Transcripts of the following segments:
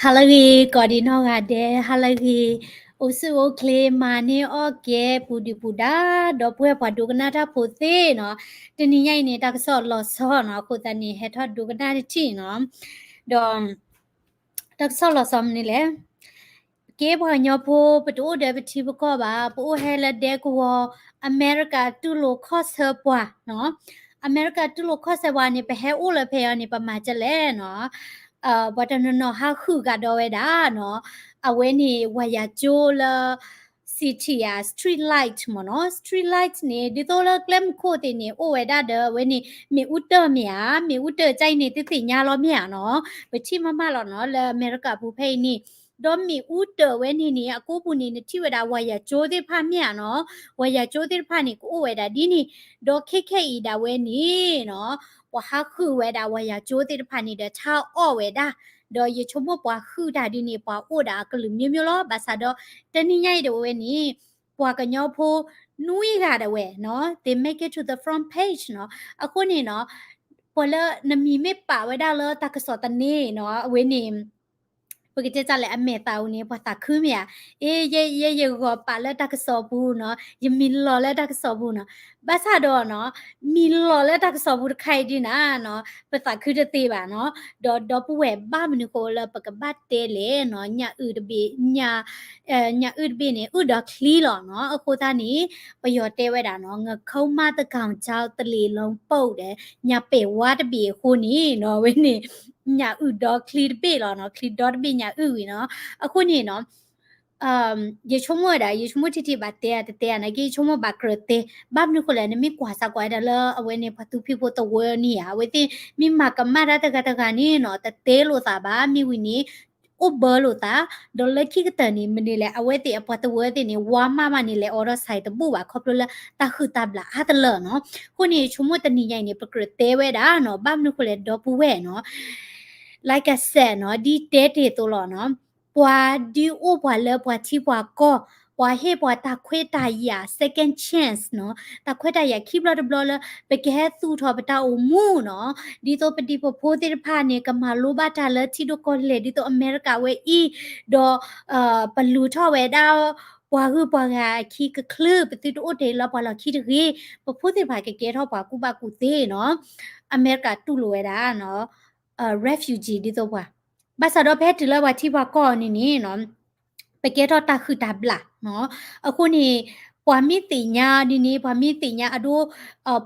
ဟါလၢအဂ့ၤ ကိးဒံးနီၢ်ဂၤဒဲး, ဟါလၢအဂ့ၤ, အိၣ်ဆူၣ်အိၣ်ချ့ မၤန့ၢ်အီၣ်ကဲ ပူၤဒုၣ်ပူၤဒါ, ဒီပုၢ်ဝဲၢ်ပှၤဒိကနၣ်တၢ်ဖိသ့ၣ်နီၤ, တနံၤညါအံၤန့ၣ် တၢ်ကစီၣ်လီၤဆီနီၤ, အဃိသတးန့ၣ် ဟဲထီၣ်ဒိကနၣ်တထံၣ်နီၤ, ဒီး တၢ်ကစီၣ်လီၤဆီမနုၤလဲၣ်, ကဲပှၤကညီဖိ ပတအိၣ်ဒီးပထံပကီၢ်ဘၣ်, ပအိၣ်ဟဲလၢဒဲကဝီၤ, အမဲရကၤတူၢ်လိာ်ခီၣ်ဆၢပှၤနီၤ, အမဲရကၤတူၢ်လိာ်ခီၣ်ဆၢပှၤန့ၣ် ပဟဲအိၣ်လၢဖဲအံၤန့ၣ် ပမၤကလဲၣ်နီၤ, ပှၤတနီၤနီၤဟးဃုာ်ကဒီးဝဲဒၣ်နီၤ, အဝဲန့ၣ် ဝၤယၤကၠိလၢ city ဧါ street light မ့ၢ်နီၤ, street light န့ၣ် ဒ်သိးလၢကျဲမုၢ်ခိၣ်သ့ၣ်န့ၣ် အိၣ်ဝဲဒၣ်ဒီး အဝဲန့ၣ် မ့ၣ်အူတၢၢ်မ့ၢ်ဧါ, မ့ၣ်အူတၢၢ်ကါအံၤန့ၣ် သုသ့ၣ်ညါလီၤမ့ၢ်ဧါနီၤ, ပထံၣ်မးမးလီၤနီၤ, လၢအမဲရကၤပူၤဖဲအံၤန့ၣ်, ဒီးမ့ၣ်အူတၢၢ်ဝဲန့ၣ်န့ၣ် အကိးပူၤန့ၣ် နထံၣ်ဝဲဒၣ်ဝၤယၤကၠိသ့ၣ်တဖၣ်မ့ၢ်ဧါနီၤ, ဝၤယၤကၠိသ့ၣ်တဖၣ်န့ၣ် ကအိၣ်ဝဲဒၣ်ဒ်န့ၣ်, ဒီးခဲခဲအံၤဒၣ်ဝဲန့ၣ်နီၤ, ပှၤဟးဃုာ်ဝဲဒၣ်ဝၤယၤကၠိသ့ၣ်တဖၣ်န့ၣ်ဒီး ထါအီၣ်ဝဲဒၣ်, ဒီးယဆိကမိၣ်ပှၤဃုာ်တၢ်ဒ်န့ၣ် ပှၤအိၣ်ဒၣ်အကလုာ်မျိုးမျိုးလီၤ, ဘၣ်ဆၣ်ဒီး တနံၤညါအံၤဒၣ်ဝဲန့ၣ် ပှၤကညီဖိနွံဂၤဒၣ်ဝဲနီၤ, they make it to the front page နီၤ, အဃိန့ၣ်နီၤ, ပှၤလၢနမံၤမ့ၢ်ပာ်ဝဲဒၣ်လၢတၢ်ကစီၣ်သန့နီၤ, အဝဲန့ၣ် ပကတဲတၢ်လဲၣ် အမဲာ်သးအူန့ၣ် ပှၤသးခုမ့ၢ်ဧါ, အ့ ယဲ ယဲယဂီၤပာ်လၢတၢ်ကစီၣ်ပူၤနီၤ, ယမံၤလီၤလၢတၢ်ကစီၣ်ပူၤနီၤ, ဘၣ်ဆၣ်ဒီးနီၤ, မံၤလီၤလၢတၢ်ကစီၣ်ပူၤတခါအံၤဒ်န့ၣ်နီၤ, ပသးခုတသ့ဘၣ်နီၤ, ဒီးဒီပုၢ်ဝဲၢ် ဘၣ်မနုၤဃိလၢပကဘၣ်တဲလဲၣ်နီၤ, ညၣ်အုၣ်တဘ့ၣ်, ညၣ်, ညၣ်အုၣ်တဘ့ၣ်န့ၣ် အုၣ်ဒီးချံလီၤနီၤ, အဃိသတးန့ၣ် ပယီၤတဲဝဲဒၣ်နီၤ, ငခုံးမတကောင်ကြောင့် တလေလုံးပုပ်တယ်, ညၣ်ပဲ့ဝါတဘ့ၣ်အဃိန့ၣ်နီၤ, အဝဲန့ၣ် ညၣ်အုၣ်ဒီချံတဘ့ၣ်လီၤနီၤ, ချံဒီတဘ့ၣ်ညၣ်အုၣ်ဝံၤနီၤ, အဃိန့ၣ်နီၤ ယဆိကမိၣ်ဝဲဒၣ် ယဆိကမိၣ်ထံထံဘၣ်တဲအတတဲအနာ်က့ ယဆိကမိၣ်ဘၣ်ကြၢးတဲ, ဘၣ်မနုၤဃိလဲၣ် နမ့ၢ်ကွၢ်စးကွၢ်ဝဲဒၣ်လၢအဝဲန့ၣ် ပှၤသူဖံးဖိသဝီန့ၣ်ဧါ, အဝဲသ့ၣ်မ့ၢ်မၤကမၣ်တၢ်တဂၤတဂၤန့ၣ်နီၤ တတဲလိာ်သးဘၣ်, မ့ၢ်ဝံၤန့ၣ် အိၣ်ဘၢလိာ်သး, ဒီးလၢခံကတၢၢ်န့ၣ် မနုၤလဲၣ် အဝဲသ့ၣ်အပှၤသဝီသ့ၣ်န့ၣ် ဝါမးမးန့ၣ် လဲၤအိးထီၣ်စဲးတဘူၣ်ဘၣ် ခီဖျိလၢတၢ်ဟုၣ်တၢ်ဘျၣ်အါတလၢာ်နီၤ, အဃိန့ၣ် ယဆိကမိၣ်တနံၤညါအံၤန့ၣ် ပကြၢးတဲဝဲဒၣ်နီၤ, ဘၣ်မနုၤဃိလဲၣ် ဒီပုၢ်ဝဲၢ်နီၤ like I said နီၤ, ဒ်တဲတ့ၢ်အသိးလီၤနီၤ, ပှၤဒုးအိၣ်ပှၤလၢပှၤထံပှၤကီၢ်, ပှၤဟ့ၣ်ပှၤတၢ်ခွဲးတၢ်ယာ် second chance နီၤ, တၢ်ခွဲးတၢ်ယာ်ခံဘျီတဘျီလၢ ပကဟဲသူၣ်ထီၣ်ပတၢ်အိၣ်မူနီၤ, ဒ်သိးပဒံးပဖိသ့ၣ်တဖၣ်န့ၣ် ကမၤလိဘၣ်တၢ်လၢထံဒိၣ်ကီၢ်လဲၢ် ဒ်သိးအမဲရကၤဝဲအံၤ, ဒီး ပလူၤထီၣ်ဝဲဒၣ် ပှၤဂုၤပှၤဂၤအခံကချုး, ပသုတအိၣ်တ့ၢ်လၢပှၤလီၢ်ခံတဂ့ၤ, ပဖိသ့ၣ်တဖၣ်ကကဲထီၣ်ပှၤကူၣ်ဘၣ်ကူၣ်သ့နီၤ, အမဲရကၤတူၢ်လိာ်ဝဲဒၣ်နီၤ, refugee ဒ်သိးပှၤ, ဘၣ်ဆၣ်ဒီးဖဲတုၤလၢပှၤထံပှၤကီၢ်န့ၣ်န့ၣ်နီၤ, ပကဲထီၣ်တၢ်ဟုၣ်တၢ်ဘျၣ်နီၤ, အဃိန့ၣ် ပှၤမ့ၢ်သ့ၣ်ညါဒ်န့ၣ် ပှၤမ့ၢ်သ့ၣ်ညါအဒိ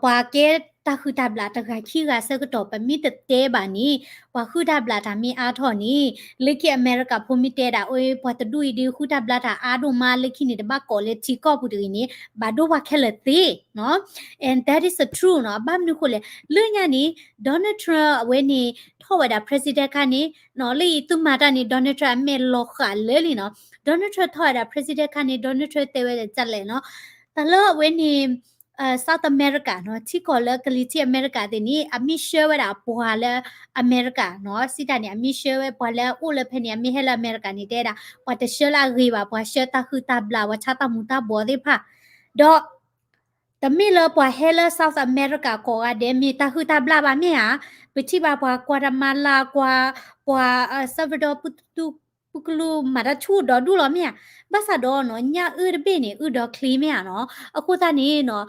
ပှၤကဲတၢ်ဟုၣ်တၢ်ဘျၣ်တဂၤခံဂၤဆၢကတီၢ် ပမ့ၢ်တတဲဘၣ်န့ၣ် ပှၤဟုၣ်တၢ်ဘျၣ်တၢ်မ့ၢ်အါထီၣ်န့ၣ် လၢခံအမဲရကၤဖိမ့ၢ်တဲဒၣ် အိ ပှၤတဒူၣ်အံၤဒုးဟုၣ်တၢ်ဘျၣ်တၢ်အါဒိၣ်မး လၢခံန့ၣ် တဘၣ်ကိးလၢထံကီၢ်ပူၤတဂ့ၤန့ၣ် ဘၣ်ဒိပှၤခဲလၢာ်သ့နီၤ, and that is the truth နီၤ, ဘၣ်မနုၤဃိလဲၣ် လၢညါန့ၣ် Donald Trump အဝဲန့ၣ် ထီၣ်ဝဲဒၣ် president ခါန့ၣ်နီၤ, လၢအံၤသုမၤတၢ်န့ၣ် Donald Trump အမဲာ်လီၤဃာ်လၢလံနီၤ, Donald Trump ထီၣ်ဝဲဒၣ် president ခါန့ၣ် Donald Trump တဲဝဲဒၣ်ဒ်လဲၣ်နီၤ, တၢ်လၢအဝဲန့ၣ် South America နီၤ, ထံကီၢ်လၢကလံၤထံးအမဲရကၤသ့ၣ်န့ၣ် အမ့ၢ်ဆှၢဝဲဒၣ်ပှၤလၢအမဲရကၤနီၤ, စံးတၢ်န့ၣ် အမ့ၢ်ဆှၢဝဲပှၤလၢအအိၣ်လၢဖဲန့ၣ် အမ့ၢ်ဟဲလၢအမဲရကၤန့ၣ် တဲဒၣ် ပှၤတဆှၢလၢအဂ့ၤဘၣ်, ပှၤဆှၢတၢ်ဟုၣ်တၢ်ဘျၣ် ပှၤဆါတၢ်မူၤတၢ်ဘှီးသ့ၣ်တဖၣ်, ဒီး တမ့ၢ်လၢပှၤဟဲလၢ South America ကိးဂၤဒဲး မ့ၢ်တၢ်ဟုၣ်တၢ်ဘျၣ်ဘၣ်မ့ၢ်ဧါ, ပထံၣ်ဘၣ်ပှၤ Guatemala ကွၢ် ပှၤ Salvador ပူၤကလူးမၤတၢ်ဆူၣ်ဒီဒူၣ်လီၤမ့ၢ်ဧါ, ဘၣ်ဆၣ်ဒီးနီၤ ညၣ်အုၣ်တဘ့ၣ်န့ၣ် အုၣ်ဒီးချံမ့ၢ်ဧါနီၤ, အဃိသတးန့ၣ်နီၤ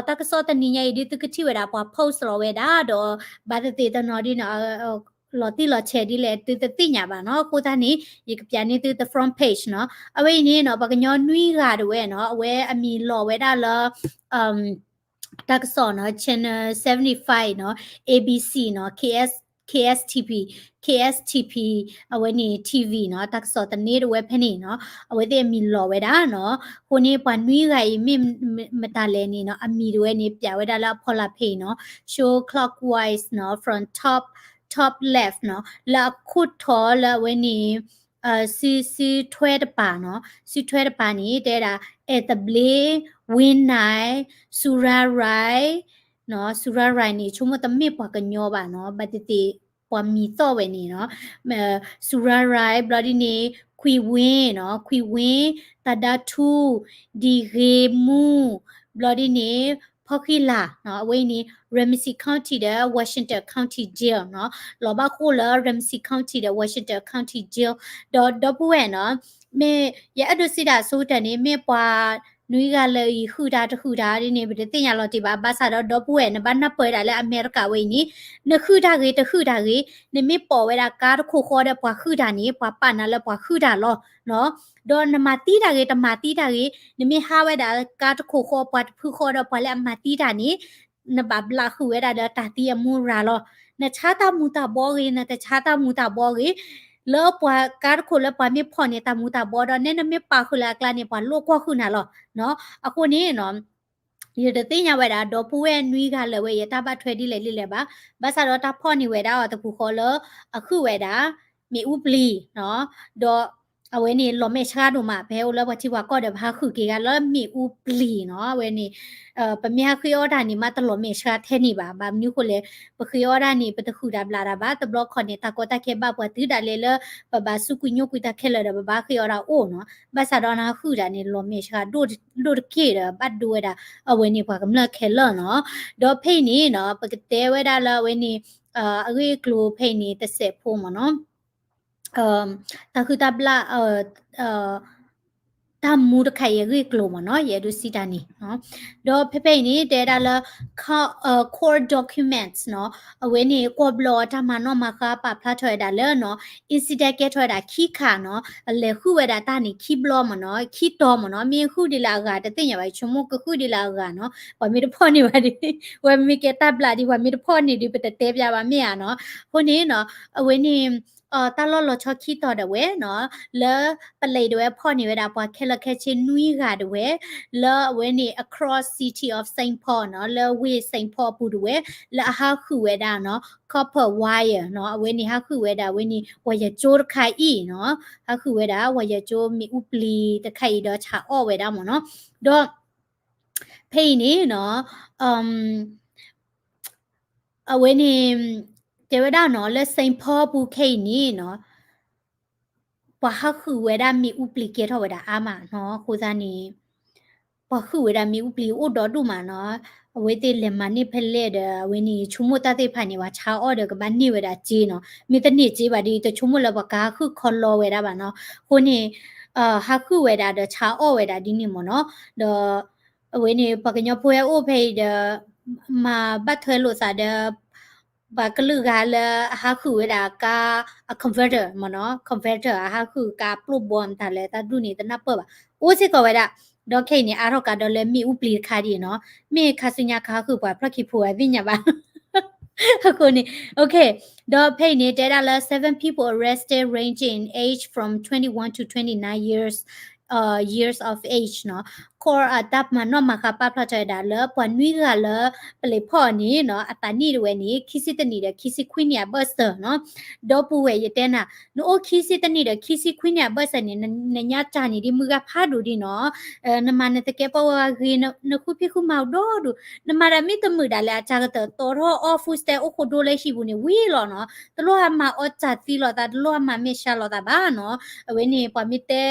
တၢ်ကစီၣ်တနံၤညါအံၤဒ်သုကထံၣ်ဝဲဒၣ်ပှၤ post လီၤဝဲဒၣ်ဒီး ဘၣ်သ့ၣ်သ့ၣ်တနီၤဒ်န့ၣ် လီၤတံၢ်လီၤဆဲးဒ်လဲၣ် သုတသ့ၣ်ညါဘၣ်နီၤ, အဃိသတးန့ၣ် ယကပျးန့ၢ်သု the front page နီၤ, အဝဲအံၤန့ၣ်နီၤ ပှၤကညီနွံဂၤဒၣ်ဝဲနီၤ အဝဲအမံၤလီၤဝဲဒၣ်လၢ တၢ်ကစီၣ်နီၤ channel seventy-five နီၤ A B C နီၤ K S, K S T P, K S T P အဝဲန့ၣ် T V နီၤ တၢ်ကစီၣ်သန့ဒၣ်ဝဲဖဲန့ၣ်နီၤ အဝဲသ့ၣ်အမံၤလီၤဝဲဒၣ်နီၤ, အဃိန့ၣ်ပှၤနွံဂၤအံၤမ့ၢ်မတၤလဲၣ်န့ၣ်နီၤ အမံၤဒၣ်ဝဲန့ၣ် ပျးဝဲဒၣ်လၢအဖီလာ်ဖဲအံၤနီၤ show clockwise နီၤ from top, top left နီၤ လၢအခိၣ်ထီၣ်လၢအဝဲန့ၣ် စု, စုထွဲတပၤနီၤ, စုထွဲတပၤန့ၣ် တဲဒၣ် အဲၣ်သဘျ့, ဝင်းနိုင်, စူရါရၢၢ်, နီၤ စူရါရၢၢ်န့ၣ် ဆိကမိၣ်တမ့ၢ်ပှၤကညီဘၣ်နီၤ, ဘၣ်သ့ၣ်သ့ၣ် ပှၤမံၤသီၣ်ဝဲန့ၣ်နီၤ, စူရါရၢၢ် ဘျီဒ်န့ၣ် ခွံဝင်းနီၤ, ခွံဝင်း, သဒါထူ, ဒံဂ့ၤမူ, ဘျီဒ်န့ၣ် ဖီဃံလၤနီၤ အဝဲအံၤန့ၣ် Ramsey County ဒီး Washington County Jail နီၤ လီၤဘၣ်ဃိၣ်လၢ Ramsey County ဒီး Washington County Jail ဒီးဒီပုၢ်ဝဲၢ်နီၤ မ့ၢ်ယအဲၣ်ဒိးစံးတၢ်အဆိကတၢၢ်န့ၣ် မ့ၢ်ပှၤနွံဂၤလၢာ်အံၤ ဟုၣ်တၢ်တဟုၣ်တၢ်ဒ်န့ၣ် ပတသ့ၣ်ညါလီၤတံၢ်ဘၣ် ဘၣ်ဆၣ်ဒီးဒီပုၢ်ဝဲၢ် နဘၣ်နၢ်ပၢၢ်ဝဲဒၣ်လၢအမဲရကၤဝဲအံၤန့ၣ် နဟုၣ်တၢ်ဂ့ၤ တဟုၣ်တၢ်ဂ့ၤ နမ့ၢ်ပိာ်ဝဲဒၣ်ကါတခိၣ်ဃီဒီးပှၤဟုၣ်တၢ်န့ၣ် ပှၤပာ်နၤလၢပှၤဟုၣ်တၢ်လီၤ ဒီးနမၤသံတၢ်ဂ့ၤ တမၤသံတၢ်ဂ့ၤ နမ့ၢ်ဟးဝဲဒၣ်ကါတခိၣ်ဃီ ပှၤတဖုဃီဒီးပှၤလၢအမၤသံတၢ်န့ၣ် နဘၣ်ဘျးဃုာ်ဝဲဒၣ်ဒီးတၢ်သံအမူရၤလီၤ. နဆါတၢ်မူၤတၢ်ဘှီဂ့ၤ နတဆါတၢ်မူၤတၢ်ဘှီဂ့ၤ လၢပှၤကါတခိၣ်လၢပှၤမ့ၢ်ဖီၣ်န့ၢ်တၢ်မူၤတၢ်ဘှီဒီး နဲနမ့ၢ်ပာ်ဃုာ်လၢအကျါန့ၣ် ပှၤလိၣ်ကွၢ်ဃုာ်နၤလီၤ. အဃိန့ၣ် ယတသ့ၣ်ညါဝဲဒၣ် ဒီပုၢ်ဝဲၢ်နွံဂၤလၢာ်ဝဲအံၤ တၢ်ဘၣ်ထွဲဒ်လဲၣ်ဒ်လဲၣ်ဘၣ်. ဘၣ်ဆၣ်ဒီးတၢ်ဖီၣ်န့ၢ်ဝဲဒၣ်အီၤတပူၤဃီလၢ အဃုာ်ဝဲဒၣ် မ့ၣ်အူပျံၤနီၤ ဒီး အဝဲန့ၣ်လီၤမဲာ်ဆှးဒိၣ်မး ပဟဲအိၣ်လၢပှၤထံပှၤကီၢ်ဒီး ပဟးဃုာ်က့ၤဂၤလၢမ့ၣ်အူပျံၤနီၤ အဝဲန့ၣ် ပမ့ၢ်ဟးဃ့အီၣ်တၢ်န့ၣ် မ့ၢ်တလီၤမဲာ်ဆှးထဲန့ၣ်ဘၣ်. ဘၣ်မနုၤအဃိလဲၣ် ပဃ့အီၣ်တၢ်န့ၣ် ပတဟုၣ်တၢ်ဘျးတၢ်ဘၣ်. တဘျီခီန့ၣ် တၢ်ကီတၢ်ခဲဘၣ်ပှၤတုၤဒၣ်လဲာ်လၢ ပဘၣ်စူးကွံာ်ညိကွံာ်တၢ်ခဲလၢာ်ဒီး ပဘၣ်ဃ့အီၣ်တၢ်အိၣ်နီၤ. ဘၣ်ဆၣ်ဒီးနဟးဃုာ်တၢ်န့ၣ် လီၤမဲာ်ဆှးဒိၣ်တက့ၢ်ဒီး ဘၣ်ဒိဝဲဒၣ် အဝဲန့ၣ်ပှၤကမျၢၢ်ခဲလၢာ်နီၤ. ဒီးဖဲအံၤန့ၣ်နီၤ ပကတဲဝဲဒၣ်လၢအဝဲန့ၣ် အဂ့ၢ်အကျိၤဖဲအံၤန့ၣ် တစဲးဖိမ့ၢ်နီၤ တၢ်ဃုတၢ်ဘျၣ် တၢ်မူတခါအံၤအဂ့ၢ်အကျိၤမ့ၢ်နီၤ ယအဲၣ်ဒိးစံးတၢ်န့ၣ်. ဒီးဖဲဖဲအံၤန့ၣ် တဲဒၣ်လၢ court documents နီၤ အဝဲန့ၣ် ကွီၢ်ဘျီအတၢ်မၤနီၣ်မၤဃါ ပာ်ဖျါထီၣ်ဝဲဒၣ်လၢနီၤ incident ကဲထီၣ်ဝဲဒၣ်ခံခါနီၤ အလဲၤဃုာ်ဝဲဒၣ်တၢ်န့ၣ် ခံဘျီမ့ၢ်နီၤ ခံတီၤမ့ၢ်နီၤ မ့ၢ်ဃုာ်ဒ်လၢအဂၤ တသ့ၣ်ညါဘၣ် ယဆိကမိၣ်ကဃုာ်ဒ်လၢအဂၤနီၤ ပှၤမ့ၢ်တဖီၣ်န့ၢ်ဘၣ်ဒီး ဝဲမ့ၢ်ကဲတၢ်ဘျးဒီး ပှၤမ့ၢ်တဖီၣ်န့ၢ်ဒီး ပတတဲပျးဘၣ်မ့ၢ်ဧါနီၤ. အဃိန့ၣ်နီၤ အဝဲန့ၣ် တၢ်လီၢ်လီၤဆီခံတီၤဒၣ်ဝဲနီၤ လၢပလံးဒၣ်ဝဲဖီၣ်န့ၢ်ဝဲဒၣ်ပှၤခဲလၢာ်ခဲဆ့နွံဂၤဒၣ်ဝဲ လၢအဝဲန့ၣ် across city of Saint Paul နီၤ လၢဝ့ၢ် Saint Paul အပူၤဒၣ်ဝဲ လၢအဟးဃုာ်ဝဲဒၣ်နီၤ copper wire နီၤ အဝဲန့ၣ်ဟးဃုာ်ဝဲဒၣ်အဝဲန့ၣ် ဝါယာကြိုးတခါအံၤနီၤ ဟးဃုာ်ဝဲဒၣ် ဝါယာကြိုးမ့ၣ်အူပျံၤတခါအံၤဒီးဆါအီၣ်ဝဲဒၣ်မ့ၢ်နီၤ. ဒီး ဖဲအံၤန့ၣ်နီၤ အဝဲန့ၣ် တဲဝဲဒၣ်နီၤ လၢ Saint Paul ပူၤခဲအံၤန့ၣ်နီၤ ပှၤဟးဃုာ်ဝဲဒၣ်မ့ၣ်အူပျံၤကဲထီၣ်ဝဲဒၣ်အါမးနီၤ အဃိသတးန့ၣ် ပှၤဃုာ်ဝဲဒၣ်မ့ၣ်အူပျံၤအိၣ်ဒီဒူၣ်မးနီၤ အဝဲသ့ၣ်လဲၤမၤန့ၢ်ဖဲလဲၣ်ဒီး အဝဲန့ၣ် ဆိကမိၣ်တၢ်သ့ၣ်တဖၣ်န့ၣ် ပှၤဆါအီၣ်ဒီးကဘၣ်န့ၢ်ဝဲဒၣ်စ့နီၤ မ့ၢ်တန့ၢ်စ့ဘၣ်ဒီး တဆိကမိၣ်လၢပှၤကဟးဃုာ်ခီလီဝဲဒၣ်ဘၣ်နီၤ အဃိန့ၣ် ဟးဃုာ်ဝဲဒၣ်ဒီးဆါအီၣ်ဝဲဒၣ်ဒ်န့ၣ်မ့ၢ်နီၤ ဒီး အဝဲန့ၣ် ပှၤကညီဖိဟဲအိၣ်ဖဲအံၤဒီး မၤဘၣ်ထွဲလိာ်သးဒီး ပှၤကလုာ်ဂၤလၢအဟးဃုာ်ဝဲဒၣ်ကါ အ converter မ့ၢ်နီၤ converter အဟးဃုာ်ကါပျိၢ်ဘီမတၤလဲၣ် တၢ်ဒူၣ်န့ၣ် တနၢ်ပၢၢ်ဘၣ် အိၣ်စ့ၢ်ကီးဝဲဒၣ် ဒီးခဲအံၤန့ၣ် အါထီၣ်ကါဒီးလၢမ့ၣ်အူပျံၤတခါဒ်အံၤနီၤ မ့ၢ်ခါဆူညါကဟးဃုာ်ပှၤဖျီၣ်ခံဖိဝဲသ့ၣ်ညါဘၣ် အဃိန့ၣ် okay ဒီးဖဲအံၤန့ၣ် တဲဒၣ်လၢ seven people arrested ranging in age from twenty-one to twenty-nine years uh, years of age နီၤ court အတၢ်မၤနီၣ်မၤဃါပာ်ဖျါထီၣ်ဝဲဒၣ်လၢ ပှၤနွံဂၤလၢပလံးဖီၣ်န့ၣ်နီၤ အသးနံၣ်ဒၣ်ဝဲန့ၣ် ခံဆံတနံၣ်ဒီးခံဆံခွံနံၣ်အဘၢၣ်စၢၤနီၤ ဒီပုၢ်ဝဲၢ်ယတဲနၤ နအိၣ်ခံဆံတနံၣ်ဒီးခံဆံခွံနံၣ်အဘၢၣ်စၢၤန့ၣ် နညါတၢ်န့ၣ်ဒ်မုၢ်ဂၤဖးဒိၣ်ဒ်နီၤ နမၤနသကဲးပဝးဂ့ၤ နဃုဖံးဃုမၤအိၣ်ဒီဒူၣ် နမၤဒၣ်မ့ၢ်တမုာ်ဒၣ်လဲာ် အတၢ်ကတၢၢ်တီထီၣ်အီၣ် food stamp အိၣ်ခိးဒိလၢဟံၣ်ပူၤန့ၣ် ဝံၤလီၤနီၤ တလိၣ်ဟးမၤအီၣ်တၢ်သံလိာ်သး တလိၣ်ဟးမၤမဲာ်ဆှးလိာ်သးဘၣ်နီၤ အဝဲန့ၣ် ပှၤမ့ၢ်တဲ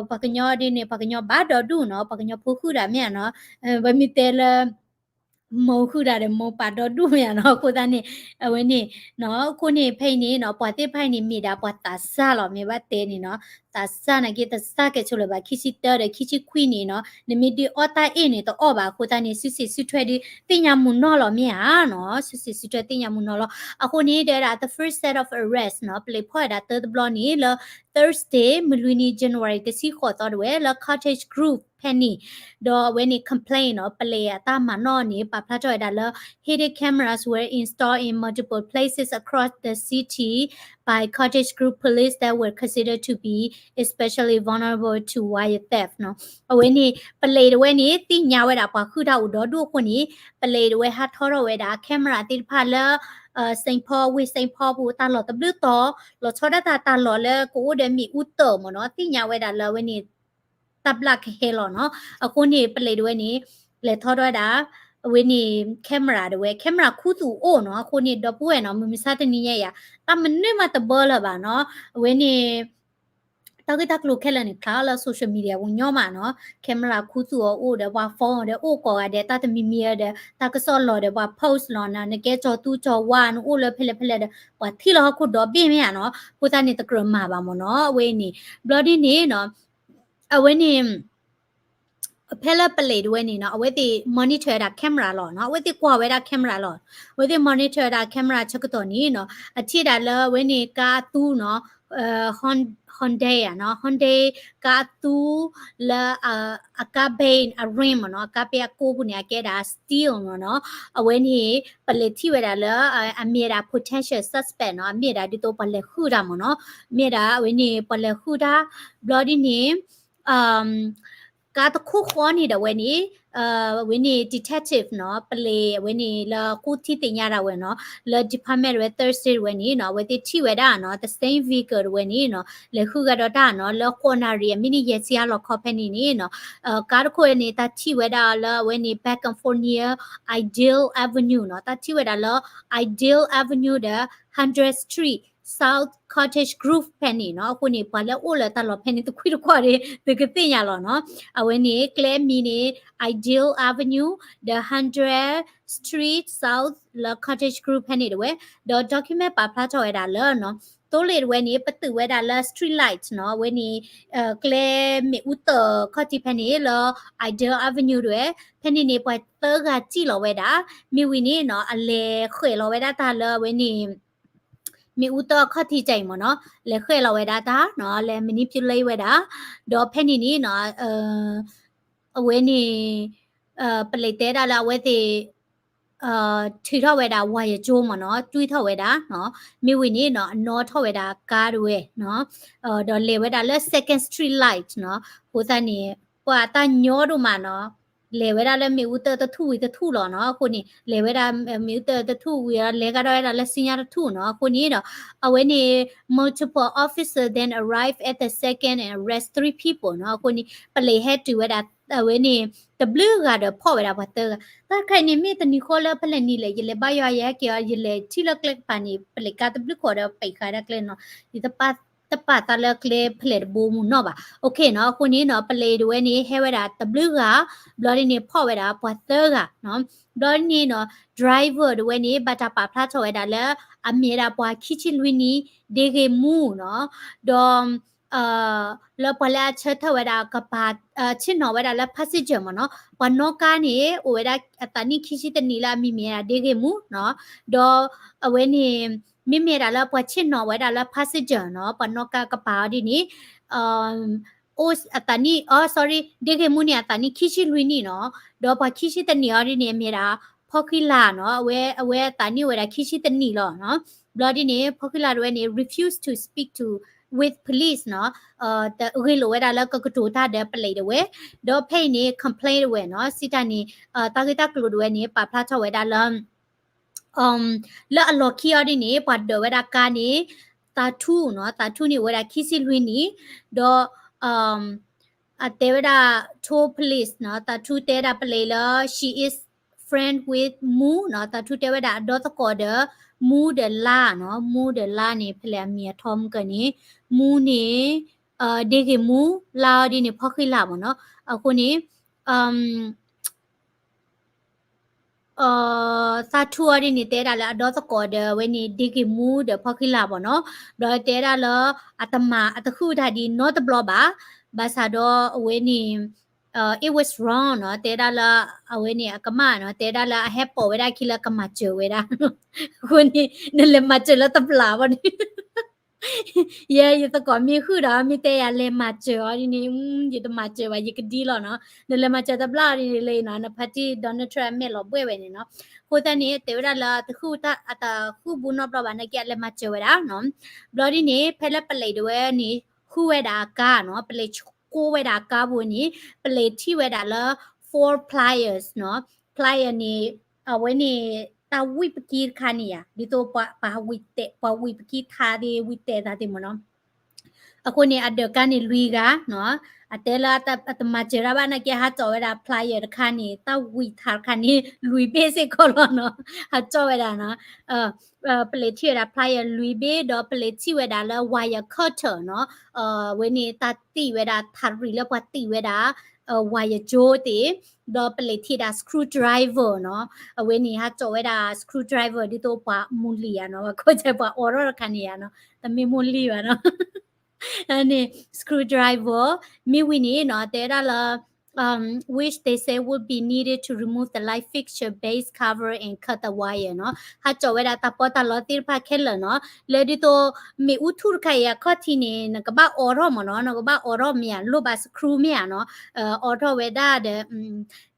ပှၤကညီဒ်န့ၣ် ပှၤကညီဘၣ်ဒီဒူၣ်နီၤ ပှၤကညီဖိဃုာ်တၢ်မ့ၢ်ဧါနီၤ ပှၤမ့ၢ်တဲလၢ မိၢ်ဃုာ်တၢ်ဒီးမိၢ်ပၢ်ဒီဒူၣ်မ့ၢ်ဧါနီၤ အဃိသတးန့ၣ် အဝဲန့ၣ် အဃိန့ၣ် ဖဲအံၤန့ၣ်နီၤ ပှၤသ့ၣ်တဖၣ်အံၤန့ၣ် မ့ၢ်ဒၣ်ပှၤသးစၢ်လီၤ မ့ၢ်ဘၣ်တဲန့ၣ်နီၤ သးစၢ်နာ်က့ တစၢ်ကဲဆိးလၢၤဘၣ် ခံဆံတၢဒီးခံဆံခွံန့ၣ်နီၤ နမ့ၢ်ဒုးအီၣ်တၢ်အ့ၣ်န့ၣ် တအီၣ်ဘၣ် အဃိသတးန့ၣ် စုစ့ၣ်စုထွဲဒီး သ့ၣ်ညါမုၢ်နီၢ်လီၤမ့ၢ်ဧါနီၤ စုစ့ၣ်စုထွဲသ့ၣ်ညါမုၢ်နီၢ်လီၤ အဃိန့ၣ် တဲဝဲဒၣ် the first set of arrest နီၤ ပလံးဖီၣ်ဝဲဒၣ်တၢတဘျီန့ၣ် လၢ Thursday မုၢ်လွံၢ်နံၤ January တဆံဃိးသီတဝဲ လၢ Cottage Grove ဖဲန့ၣ် ဒီးအဝဲန့ၣ် complaint နီၤ ပလံးအတၢ်မၤနီၣ်န့ၣ် ပာ်ဖျါထီၣ်ဝဲဒၣ်လၢ hidden cameras were installed in multiple places across the city by Cottage Grove police that were considered to be especially vulnerable to wire theft နီၤ အဝဲန့ၣ် ပလံးတဝဲန့ၣ် သ့ၣ်ညါဝဲဒၣ် ပှၤဃုာ်တၢ်အိၣ်ဒီဒူၣ်အဃိန့ၣ် ပလံးတဝဲဟးထီထီၣ်ဝဲဒၣ် camera သ့ၣ်တဖၣ်လၢ Saint Paul ဝ့ၢ် Saint Paul ပူၤ တၢ်လီၢ်တဘျုးတီၤ လီၤဆီဒၣ်တၢ်တၢ်လီၢ်လၢကအိၣ်ဒီးမ့ၣ်အူတၢၢ်မ့ၢ်နီၤ သ့ၣ်ညါဝဲဒၣ်လၢအဝဲန့ၣ် တၢ်ဘျၣ်ကဟဲလီၤနီၤ အဃိန့ၣ် ပလံးတဝဲန့ၣ် လဲၤထီထီၣ်ဝဲဒၣ် အဝဲန့ၣ် camera တဝဲ camera ခူသူၣ်အိၣ်နီၤ အဃိန့ၣ် ဒီပုၢ်ဝဲၢ်နီၤ မုၢ်မဆါတနံၤညါယၤ တၢ်မနုၤမးတဘၢလၢၤဘၣ်နီၤ အဝဲန့ၣ် တၢ်ဂ့ၢ်တၢ်ကျိၤခဲလၢာ်န့ၣ် ဖျါလၢ social media ပူၤညီမးနီၤ, camera ခူသူၣ်အီၤအိၣ်ဒီး ပှၤ phone ဒီးအိၣ်ကိးဂၤဒဲး တၢ်တမံၤမံၤဒီး တၢ်ကစီၣ်လီၤဒီး ပှၤ post လီၤနီၤ, နကဲကၠီၤသူကၠီၤဝါနအိၣ်လၢဖဲလဲၣ်ဖဲလဲၣ်ဒီး ပှၤထံၣ်လီၤဟီၣ်ခိၣ်ဒီဘ့ၣ်မ့ၢ်ဧါနီၤ, အဃိသတးန့ၣ် တကြၢးမၤဘၣ်မ့ၢ်နီၤ, အဝဲန့ၣ်, ဘျီဒ်န့ၣ်နီၤ, အဝဲန့ၣ် ဖဲလၢပလံးတဝဲန့ၣ်နီၤ, အဝဲသ့ၣ် monitor ဝဲဒၣ် camera လီၤနီၤ, အဝဲသ့ၣ်ကွၢ်ဝဲဒၣ် camera လီၤ, အဝဲသ့ၣ် monitor ဝဲဒၣ် camera ဆၢကတီၢ်န့ၣ်နီၤ, အထံၣ်ဒၣ်လၢအဝဲန့ၣ်ကါအသူနီၤ, Hyundai နီၤ, Hyundai ကါအသူ လၢအကါဘ့ၣ်အ rim မ့ၢ်နီၤ, အကါဘ့ၣ်အကိၢ်ပူၤန့ၣ် အကဲဒၣ် steel မ့ၢ်နီၤ, အဝဲန့ၣ် ပလံးထံၣ်ဝဲဒၣ်လၢ အမ့ၢ်ဒၣ် potential suspect နီၤ, အမ့ၢ်ဒၣ်ဒ်သိးပှၤလဲၤဃုာ်တၢ်မ့ၢ်နီၤ, မ့ၢ်ဒၣ်အဝဲန့ၣ် ပှၤလဲၤဃုာ်တၢ်, ဘျီဒ်န့ၣ် ကါတခိၣ်ဃီန့ၣ်ဒီးဝဲန့ၣ်, ဝဲန့ၣ် detective နီၤ, ပလံးအဝဲန့ၣ်လၢဃိထံသ့ၣ်ညါဒၣ်ဝဲနီၤ, လၢ department တဝဲ Thursday တဝဲန့ၣ်နီၤ, အဝဲသ့ၣ်ထံၣ်ဝဲဒၣ်နီၤ, the same vehicle တဝဲန့ၣ်နီၤ, လဲၤဃုာ်ဂၤဒီးတၢ်နီၤ, လၢဃိးနၣ်ရံၣ်အမံးနံးယဲၢ်ဆံအလီၢ်ခီဖဲန့ၣ်န့ၣ်နီၤ, ကါတခိၣ်န့ၣ် တၢ်ထံၣ်ဝဲဒၣ်လၢအဝဲန့ၣ် back and forth near Ideal Avenue နီၤ, တၢ်ထံၣ်ဝဲဒၣ်လၢ Ideal Avenue ဒီး hundred Street South Cottage Grove ဖဲန့ၣ်နီၤ, အဃိန့ၣ် ပှၤလၢအိၣ်လၢတၢ်လီၢ်ဖဲန့ၣ် တခွံတခွါဒီး သုကသ့ၣ်ညါလီၤနီၤ, အဝဲန့ၣ် ကျဲမံၤန့ၣ် Ideal Avenue ဒီး hundred Street South လၢ Cottage Grove ဖဲန့ၣ်တဝဲ, ဒီး document ပာ်ဖျါထီၣ်ဝဲဒၣ်လၢနီၤ, သိလ့ၣ်တဝဲန့ၣ် ပတုာ်ဝဲဒၣ်လၢ street light နီၤ, အဝဲန့ၣ် ကျဲမ့ၣ်အူတၢၣ်ခီၣ်ထံးဖဲန့ၣ်လၢ Ideal Avenue တဝဲ, ဖဲန့ၣ်န့ၣ် ပှၤသၢဂၤစံၣ်လီၤဝဲဒၣ်, မ့ၢ်ဝံၤန့ၣ်နီၤ အလဲၤဃဲးလီၤဝဲဒၣ်တၢ်လၢအဝဲန့ၣ် မ့ၣ်အူတၢၣ်ခီၣ်ထံးတၢ်အံၤမ့ၢ်နီၤ, လဲၤဃဲးလီၤဝဲဒၣ်တၢ်နီၤ, လဲၤ manipulate ဝဲဒၣ်, ဒီးဖဲန့ၣ်န့ၣ်နီၤ, အဝဲန့ၣ် ပလံးတဲဒၣ်လၢအဝဲသ့ၣ် ထုးထီၣ်ဝဲဒၣ် ဝါယကၠိမ့ၢ်နီၤ, တွံၢ်ထီၣ်ဝဲဒၣ်နီၤ, မ့ၢ်ဝံၤန့ၣ်နီၤ အနီၣ်ထီၣ်ဝဲဒၣ်ကါတဝဲနီၤ, ဒီးလဲၤဝဲဒၣ်လၢ Second Street Light နီၤ, အဃိသတးန့ၣ် ပှၤတၢ်ညီဒိၣ်မးနီၤ, လဲၤဝဲဒၣ်လၢမ့ၣ်အူတၢၣ်တထူၣ်ဝံၤတထူၣ်လီၤနီၤ, အဃိန့ၣ် လဲၤဝဲဒၣ်မ့ၣ်အူတၢၣ်တထူၣ်ဝံၤဒီး လဲၤကဒီးဝဲဒၣ်လၢစံညါတထူၣ်နီၤ, အဃိန့ၣ်ဒီး အဝဲန့ၣ် multiple officer then arrive at the second and arrest three people နီၤ, အဃိန့ၣ် ပလံးဟဲတုၤဝဲဒၣ် အဝဲန့ၣ် တဘျုးဂၤဒီးဖီၣ်ဝဲဒၣ်ပှၤသၢဂၤ, တၢ်တခါအံၤန့ၣ် မ့ၢ်တနံၤဃီလၢဖဲလဲၣ်နံၤလဲၣ် ယလဲၤဘါယွၤယဟဲက့ၤအီၤ ယလဲၤထံၣ်လၢကျဲကပၤန့ၣ် ပလံးကါတဘျုးခိၣ်ဒီးပံးဃာ်ဒၣ်ကျဲနီၤ, ယတပာ်သးလၢကျဲဖဲလဲၣ်တဘိမုၢ်နီၢ်ဘၣ်, okay နီၤ, အဃိန့ၣ်နီၤ ပလံးတဝဲန့ၣ် ဟဲဝဲဒၣ်တဘျုးဂၤ, ဘျီဒ်န့ၣ် ဖီၣ်ဝဲဒၣ်ပှၤသၢဂၤနီၤ, ဘျီဒ်န့ၣ်နီၤ driver တဝဲန့ၣ် ဘၣ်တၢ်ပာ်ဖျါထီၣ်ဝဲဒၣ်လၢ အမ့ၢ်ဝဲဒၣ်ပှၤခံဆံလွံၢ်နံၣ် ဒ့ဂ့ၤမူနီၤ, ဒီး လၢပှၤလၢအဆၢထၢၣ်ဝဲဒၣ်ကပၤ ဆ့ၣ်နီၤဝဲဒၣ်လၢ passenger မ့ၢ်နီၤ, ပှၤနီၣ်ကါန့ၣ် အိၣ်ဝဲဒၣ်အသးနံၣ်ခံဆံတနံၣ်လၢအမံၤမ့ၢ်ဝဲဒၣ် ဒ့ဂ့ၤမူနီၤ, ဒီးအဝဲန့ၣ် မ့မ့ၢ်ဒၣ်လၢပှၤဆ့ၣ်နီၤဝဲဒၣ်လၢ passenger နီၤ, ပှၤနီၣ်ကါကပၤအီၤဒ်န့ၣ် အိၣ်အသးနံၣ် အိ sorry ဒ့ဂ့ၤမူန့ၣ် အသးနံၣ်ခံဆံလွံၢ်နံၣ်နီၤ, ဒီးပှၤခံဆံတနံၣ်အီၤဒ်န့ၣ် အမ့ၢ်ဒၣ် ဖီဃံလၤနီၤ, အဝဲ အဝဲအသးနံၣ်အိၣ်ဝဲဒၣ်ခံဆံတနံၣ်လီၤနီၤ, ဘျီဒ်န့ၣ် ဖီဃံလၤတဝဲန့ၣ် refuse to speak to with police နီၤ, တဂ့ၢ်လိာ်ဝဲဒၣ်လၢကကတိၤတၢ်ဒီးပလံးတဝဲ, ဒီးဖဲအံၤန့ၣ် complain တဝဲနီၤ, စံးတၢ်န့ၣ် တၢ်ဂ့ၢ်တၢ်ကျိၤတဝဲန့ၣ် ပာ်ဖျါထီၣ်ဝဲဒၣ်လၢ လၢအလီၢ်ခံအီၤဒ်န့ၣ် ပှၤဒၢးဝဲဒၣ်ကါန့ၣ် သးထူနီၤ, သးထူန့ၣ်အိၣ်ဝဲဒၣ်ခံဆံလွံၢ်နံၣ်, ဒီး အတဲဝဲဒၣ် told police နီၤ, သးထူတဲဒၣ်ပလံးလၢ she is friend with မူနီၤ, သးထူတဲဝဲဒၣ်အဒီသကိးဒီး မူဒီးလါနီၤ, မူဒီးလါန့ၣ် ဖဲလဲၣ်အမံၤအထီမုၢ်ကၢန့ၣ် မူန့ၣ် ဒ့ဂ့ၤမူ, လါအီၤဒ်န့ၣ် ဖီဃံလၤမ့ၢ်နီၤ, အဃိန့ၣ် သးထူအီၤဒ်န့ၣ် တဲဒၣ်လၢအဒီသကိးဒီးအဝဲန့ၣ် ဒ့ဂ့ၤမူဒီးဖီဃံလၤမ့ၢ်နီၤ, ဒီးတဲဒၣ်လၢ အတမၤ အတဃုတၢ်ဒ်နီတဘျီဘၣ်, ဘၣ်ဆၣ်ဒီးအဝဲန့ၣ် it was wrong နီၤ, တဲဒၣ်လၢ အဝဲန့ၣ်အကမၣ်နီၤ, တဲဒၣ်လၢအဟဲပိာ်ဝဲဒၣ်ခံလၢကမၤစၢၤဝဲဒၣ်, အဃိန့ၣ် နလဲၤမၤစၢၤလၢတဘျီဘၣ်န့ၣ် ယဲ ယသကိးမ့ၢ်ဃုာ်ဒီး မ့ၢ်တဲယၤလဲၤမၤစၢၤအီၤဒ်န့ၣ် ယတမၤစၢၤဘၣ် ယကဒံလီၤနီၤ, နလဲၤမၤစၢၤတဘျီဒ်န့ၣ်လၢနီၤ နဖါတံၢ် Donald Trump အမဲာ်လီၤဘှဲၣ်ဝဲန့ၣ်နီၤ, အဃိသတးန့ၣ် တဲဝဲဒၣ်လၢတဃုတၢ် အတဃုဘူးနီတဘျီဘၣ် နာ်က့အလဲၤမၤစၢၤဝဲဒၣ်နီၤ, ဘျီဒ်န့ၣ် ဖဲလၢပလံးတဝဲန့ၣ် ဃုဝဲဒၣ်အကါနီၤ, ပလံးကိးဝဲဒၣ်အကါပူၤန့ၣ် ပလံးထံၣ်ဝဲဒၣ်လၢ four pliers နီၤ, plier န့ၣ် အဝဲန့ၣ် တၢ်ဝံၣ်ပကံတခါန့ၣ်ဧါ, ဒ်သိးပှၤဝံၣ်တဲာ် ပှၤဝံၣ်ပကံထါသ့ၣ် ဝံၣ်တဲာ်သးသ့ၣ်မ့ၢ်နီၤ, အဃိန့ၣ် အဒၢးကါန့ၣ်လွံၢ်ဂၤနီၤ, အတဲလၢအတမၤစၢၤတၢ်ဘၣ်နာ်က့ ဟးကၠီးဝဲဒၣ် plier တခါန့ၣ် တၢ်ဝံၤထးတခါန့ၣ် လွံၢ်ဘ့ၣ်စ့ၢ်ကီးလီၤနီၤ, ဟးကၠီးဝဲဒၣ်နီၤ, ပလံးထံၣ်ဝဲဒၣ် plier လွံၢ်ဘ့ၣ် ဒီးပလံးထံၣ်ဝဲဒၣ်လၢ wire cutter နီၤ, အဝဲန့ၣ်တၢ်တံၢ်ဝဲဒၣ် ထးရံၣ်လၢပှၤတံၢ်ဝဲဒၣ် wire ကၠိသ့ၣ်, ဒီးပလံးထံၣ်ဒၣ် screwdriver နီၤ, အဝဲန့ၣ်ဟးကၠီးဝဲဒၣ် screwdriver ဒ်သိးပှၤမူလံၤဧါနီၤ, ပှၤခိၣ်ဆၢပှၤအိးထီၣ်တခါန့ၣ်ဧါနီၤ, တမ့ၢ်မူလံၤဘၣ်နီၤ န့ၣ် screwdriver, မ့ၢ်ဝံၤန့ၣ်နီၤ တဲဝဲဒၣ်လၢ which they say would be needed to remove the light fixture base cover and cut the wire နီၤ, ဟးကၠီးဝဲဒၣ်တၢ်ပီးတၢ်လီသ့ၣ်တဖၣ်ခဲလၢာ်နီၤ, လၢဒ်သိး မ့ၣ်အူထူၣ်တခါအံၤအခီၣ်ထံးန့ၣ် နကဘၣ်အိးထီၣ်မ့ၢ်နီၤ, နကဘၣ်အိးထီၣ်မ့ၢ်ဧါ, လိၣ်ဘၣ် screw မ့ၢ်ဧါနီၤ, အိးထီၣ်ဝဲဒၣ်ဒီး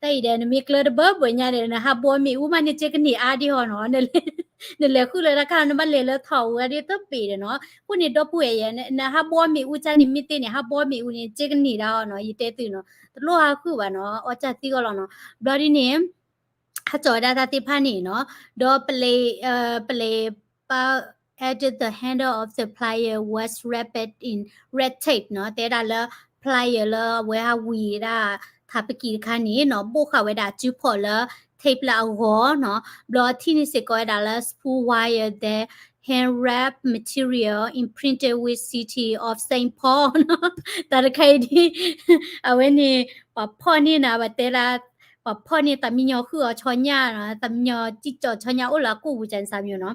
တၢ်အံၤဒီး နမ့ၢ်ကျၢတဘၢဘၢညါဒီး နဟးဘှီမ့ၣ်အူမးန့ၣ် က့ကန့ၢ်အါဒံးဟီနီၤ, နလဲၤဃုာ်လၢတၢ်ခါ နဘၣ်လဲၤလၢထီၣ်ဝဲဒ်တဘ့ၣ်ဒီးနီၤ, အဃိန့ၣ် ဒီပုၢ်ဝဲၢ်ယဲ နဟးဘှီမ့ၣ်အူကၢ်န့ၣ် မ့ၢ်သ့န့ၣ် ဟးဘှီမ့ၣ်အူန့ၣ် က့ကန့ၢ်ဒၣ်ဟီနီၤ, ယတဲသုနီၤ, တလိၣ်ဟးဃုာ်ဘၣ်နီၤ, အီၣ်ကၢ်သံအီၤလီၤနီၤ, ဘျီဒ်န့ၣ် ဟးကၠီးဝဲဒၣ်တၢ်သ့ၣ်တဖၣ်န့ၣ်နီၤ, ဒီးပလံး ပလံး ပ added the handle of the plier was wrapped in red tape နီၤ, တဲဒၣ်လၢ plier လၢအဝဲဟးဝံၤဒၣ် ထးပကံၢ်တခါန့ၣ်နီၤ, ဘိၣ်ဃာ်ဝဲဒၣ်စုဖီၣ်လၢ tape လၢအဂီၢ်နီၤ, ဘျီထံၣ်န့ၢ်စ့ၢ်ကီးဝဲဒၣ်လၢ spool wire that hand wrap material imprinted with City of Saint Paul နီၤ, တၢ်တခါအံၤဒ် အဝဲန့ၣ် ပှၤဖီၣ်န့ၢ်နီၤ, ပတဲလၢ ပှၤဖီၣ်န့ၢ်တၢ်မံညီၤဃုာ်အီၤဆီညၣ်နီၤ, တၢ်မံညီၤစံၣ်ကၠီၣ်ဆီညၣ်အိၣ်လၢအကိာ်ပူၤကန့ၣ်စၢ်မံၤနီၤ,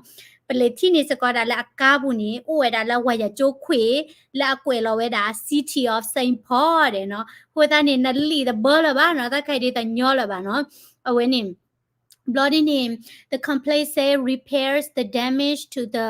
ပလံးထံၣ်န့ၢ်စ့ၢ်ကီးဒၣ်လၢအကါပူၤန့ၣ် အိၣ်ဝဲဒၣ်လၢ wire ကၠိခွ့ၣ် လၢအကွဲးလီၤဝဲဒၣ် City of Saint Paul ဒဲးနီၤ, အဃိသတးန့ၣ် နလံာ်တဘၢလၢၤဘၣ်နီၤ, တၢ်ခါအံၤဒ်တညီလၢၤဘၣ်နီၤ, အဝဲန့ၣ် ဘျီဒ်န့ၣ် the complaint said repairs the damage to the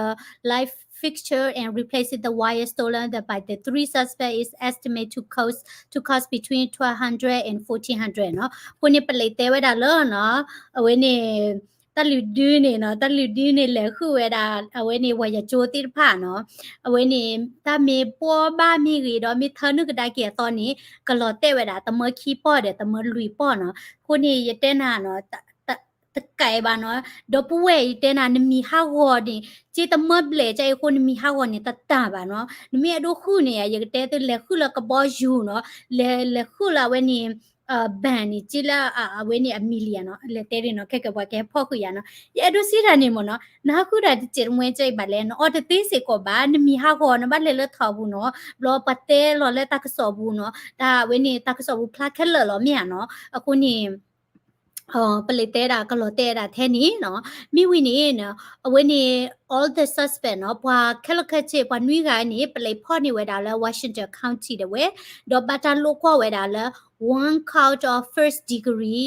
light fixture and replaces the wire stolen by the three suspects is estimated to cost to cost between twelve hundred and fourteen hundred နီၤ, အဃိန့ၣ် ပလံးတဲဝဲဒၣ်လၢနီၤ, အဝဲန့ၣ် တၢ်လုၢ်ဒုန့ၣ်နီၤ, တၢ်လုၢ်ဒုန့ၣ် လဲၤဃုာ်ဝဲဒၣ် အဝဲန့ၣ် wire ကၠိသ့ၣ်တဖၣ်နီၤ, အဝဲန့ၣ် တၢ်မ့ၢ်ဘှီဘၣ်မ့ၢ်ဂ့ၤဒီး မ့ၢ်ထၢနုာ်ကဒါက့ၤအသီန့ၣ် ကလီၤတဲာ်ဝဲဒၣ် တမၢခံပီၢ်ဒီး တမၢလွံၢ်ပီၢ်နီၤ, အဃိန့ၣ် ယတဲနၤနီၤ တကးဘၣ်နီၤ, ဒီပုၢ်ဝဲၢ် ယတဲနၤ နမံၤဟးဂီၤန့ၣ် က့တမၢဘျဲၣ်ကါအံၤအဃိ နမံၤဟးဂီၤန့ၣ် တတၢ်ဘၣ်နီၤ, နမ့ၢ်အဲၣ်ဒိးဃုန့ၣ် ယကတဲသု လဲၤဃုလၢကဘီယူၤနီၤ, လဲၤ လဲၤဃုလၢအဝဲန့ၣ် bank န့ၣ် က့လၢအဝဲန့ၣ်အမံၤလံဧါနီၤ, လဲၤတဲဒ်နီၤ ခဲကဲပှၤကဟဲဖီၣ်ဃုာ်ယၤနီၤ, ယအဲၣ်ဒိးစံးတၢ်န့ၣ်မ့ၢ်နီၤ, နဟးဃုတၢ်တစဲးတမှဲကါအံၤဘၣ်လဲၣ်, နအီတသ့စ့ၢ်ကီးဘၣ်, နမံၤဟးဂီၤ နဘၣ်လဲၤလၢထီၣ်ပူၤနီၤ, ဘျီပှၤတဲလီၤလၢတၢ်ကစီၣ်ပူၤနီၤ, တၢ်ဝဲန့ၣ် တၢ်ကစီၣ်ပူၤဖျါခဲလၢာ်လီၤမ့ၢ်ဧါနီၤ, အဃိန့ၣ် ပလံးတဲဒၣ် ကလီၤတဲာ်ဒၣ်ထဲန့ၣ်နီၤ, မ့ၢ်ဝံၤန့ၣ် အဝဲန့ၣ် all the suspect နီၤ, ပှၤခဲလၢာ်ခဲဆ့ ပှၤနွံဂၤန့ၣ် ပလံးဖီၣ်န့ၢ်ဝဲဒၣ်လၢ Washington County ဒၣ်ဝဲ, ဒီးဘၣ်တၢ်လိာ်ကွီၢ်ဝဲဒၣ်လၢ one count of first degree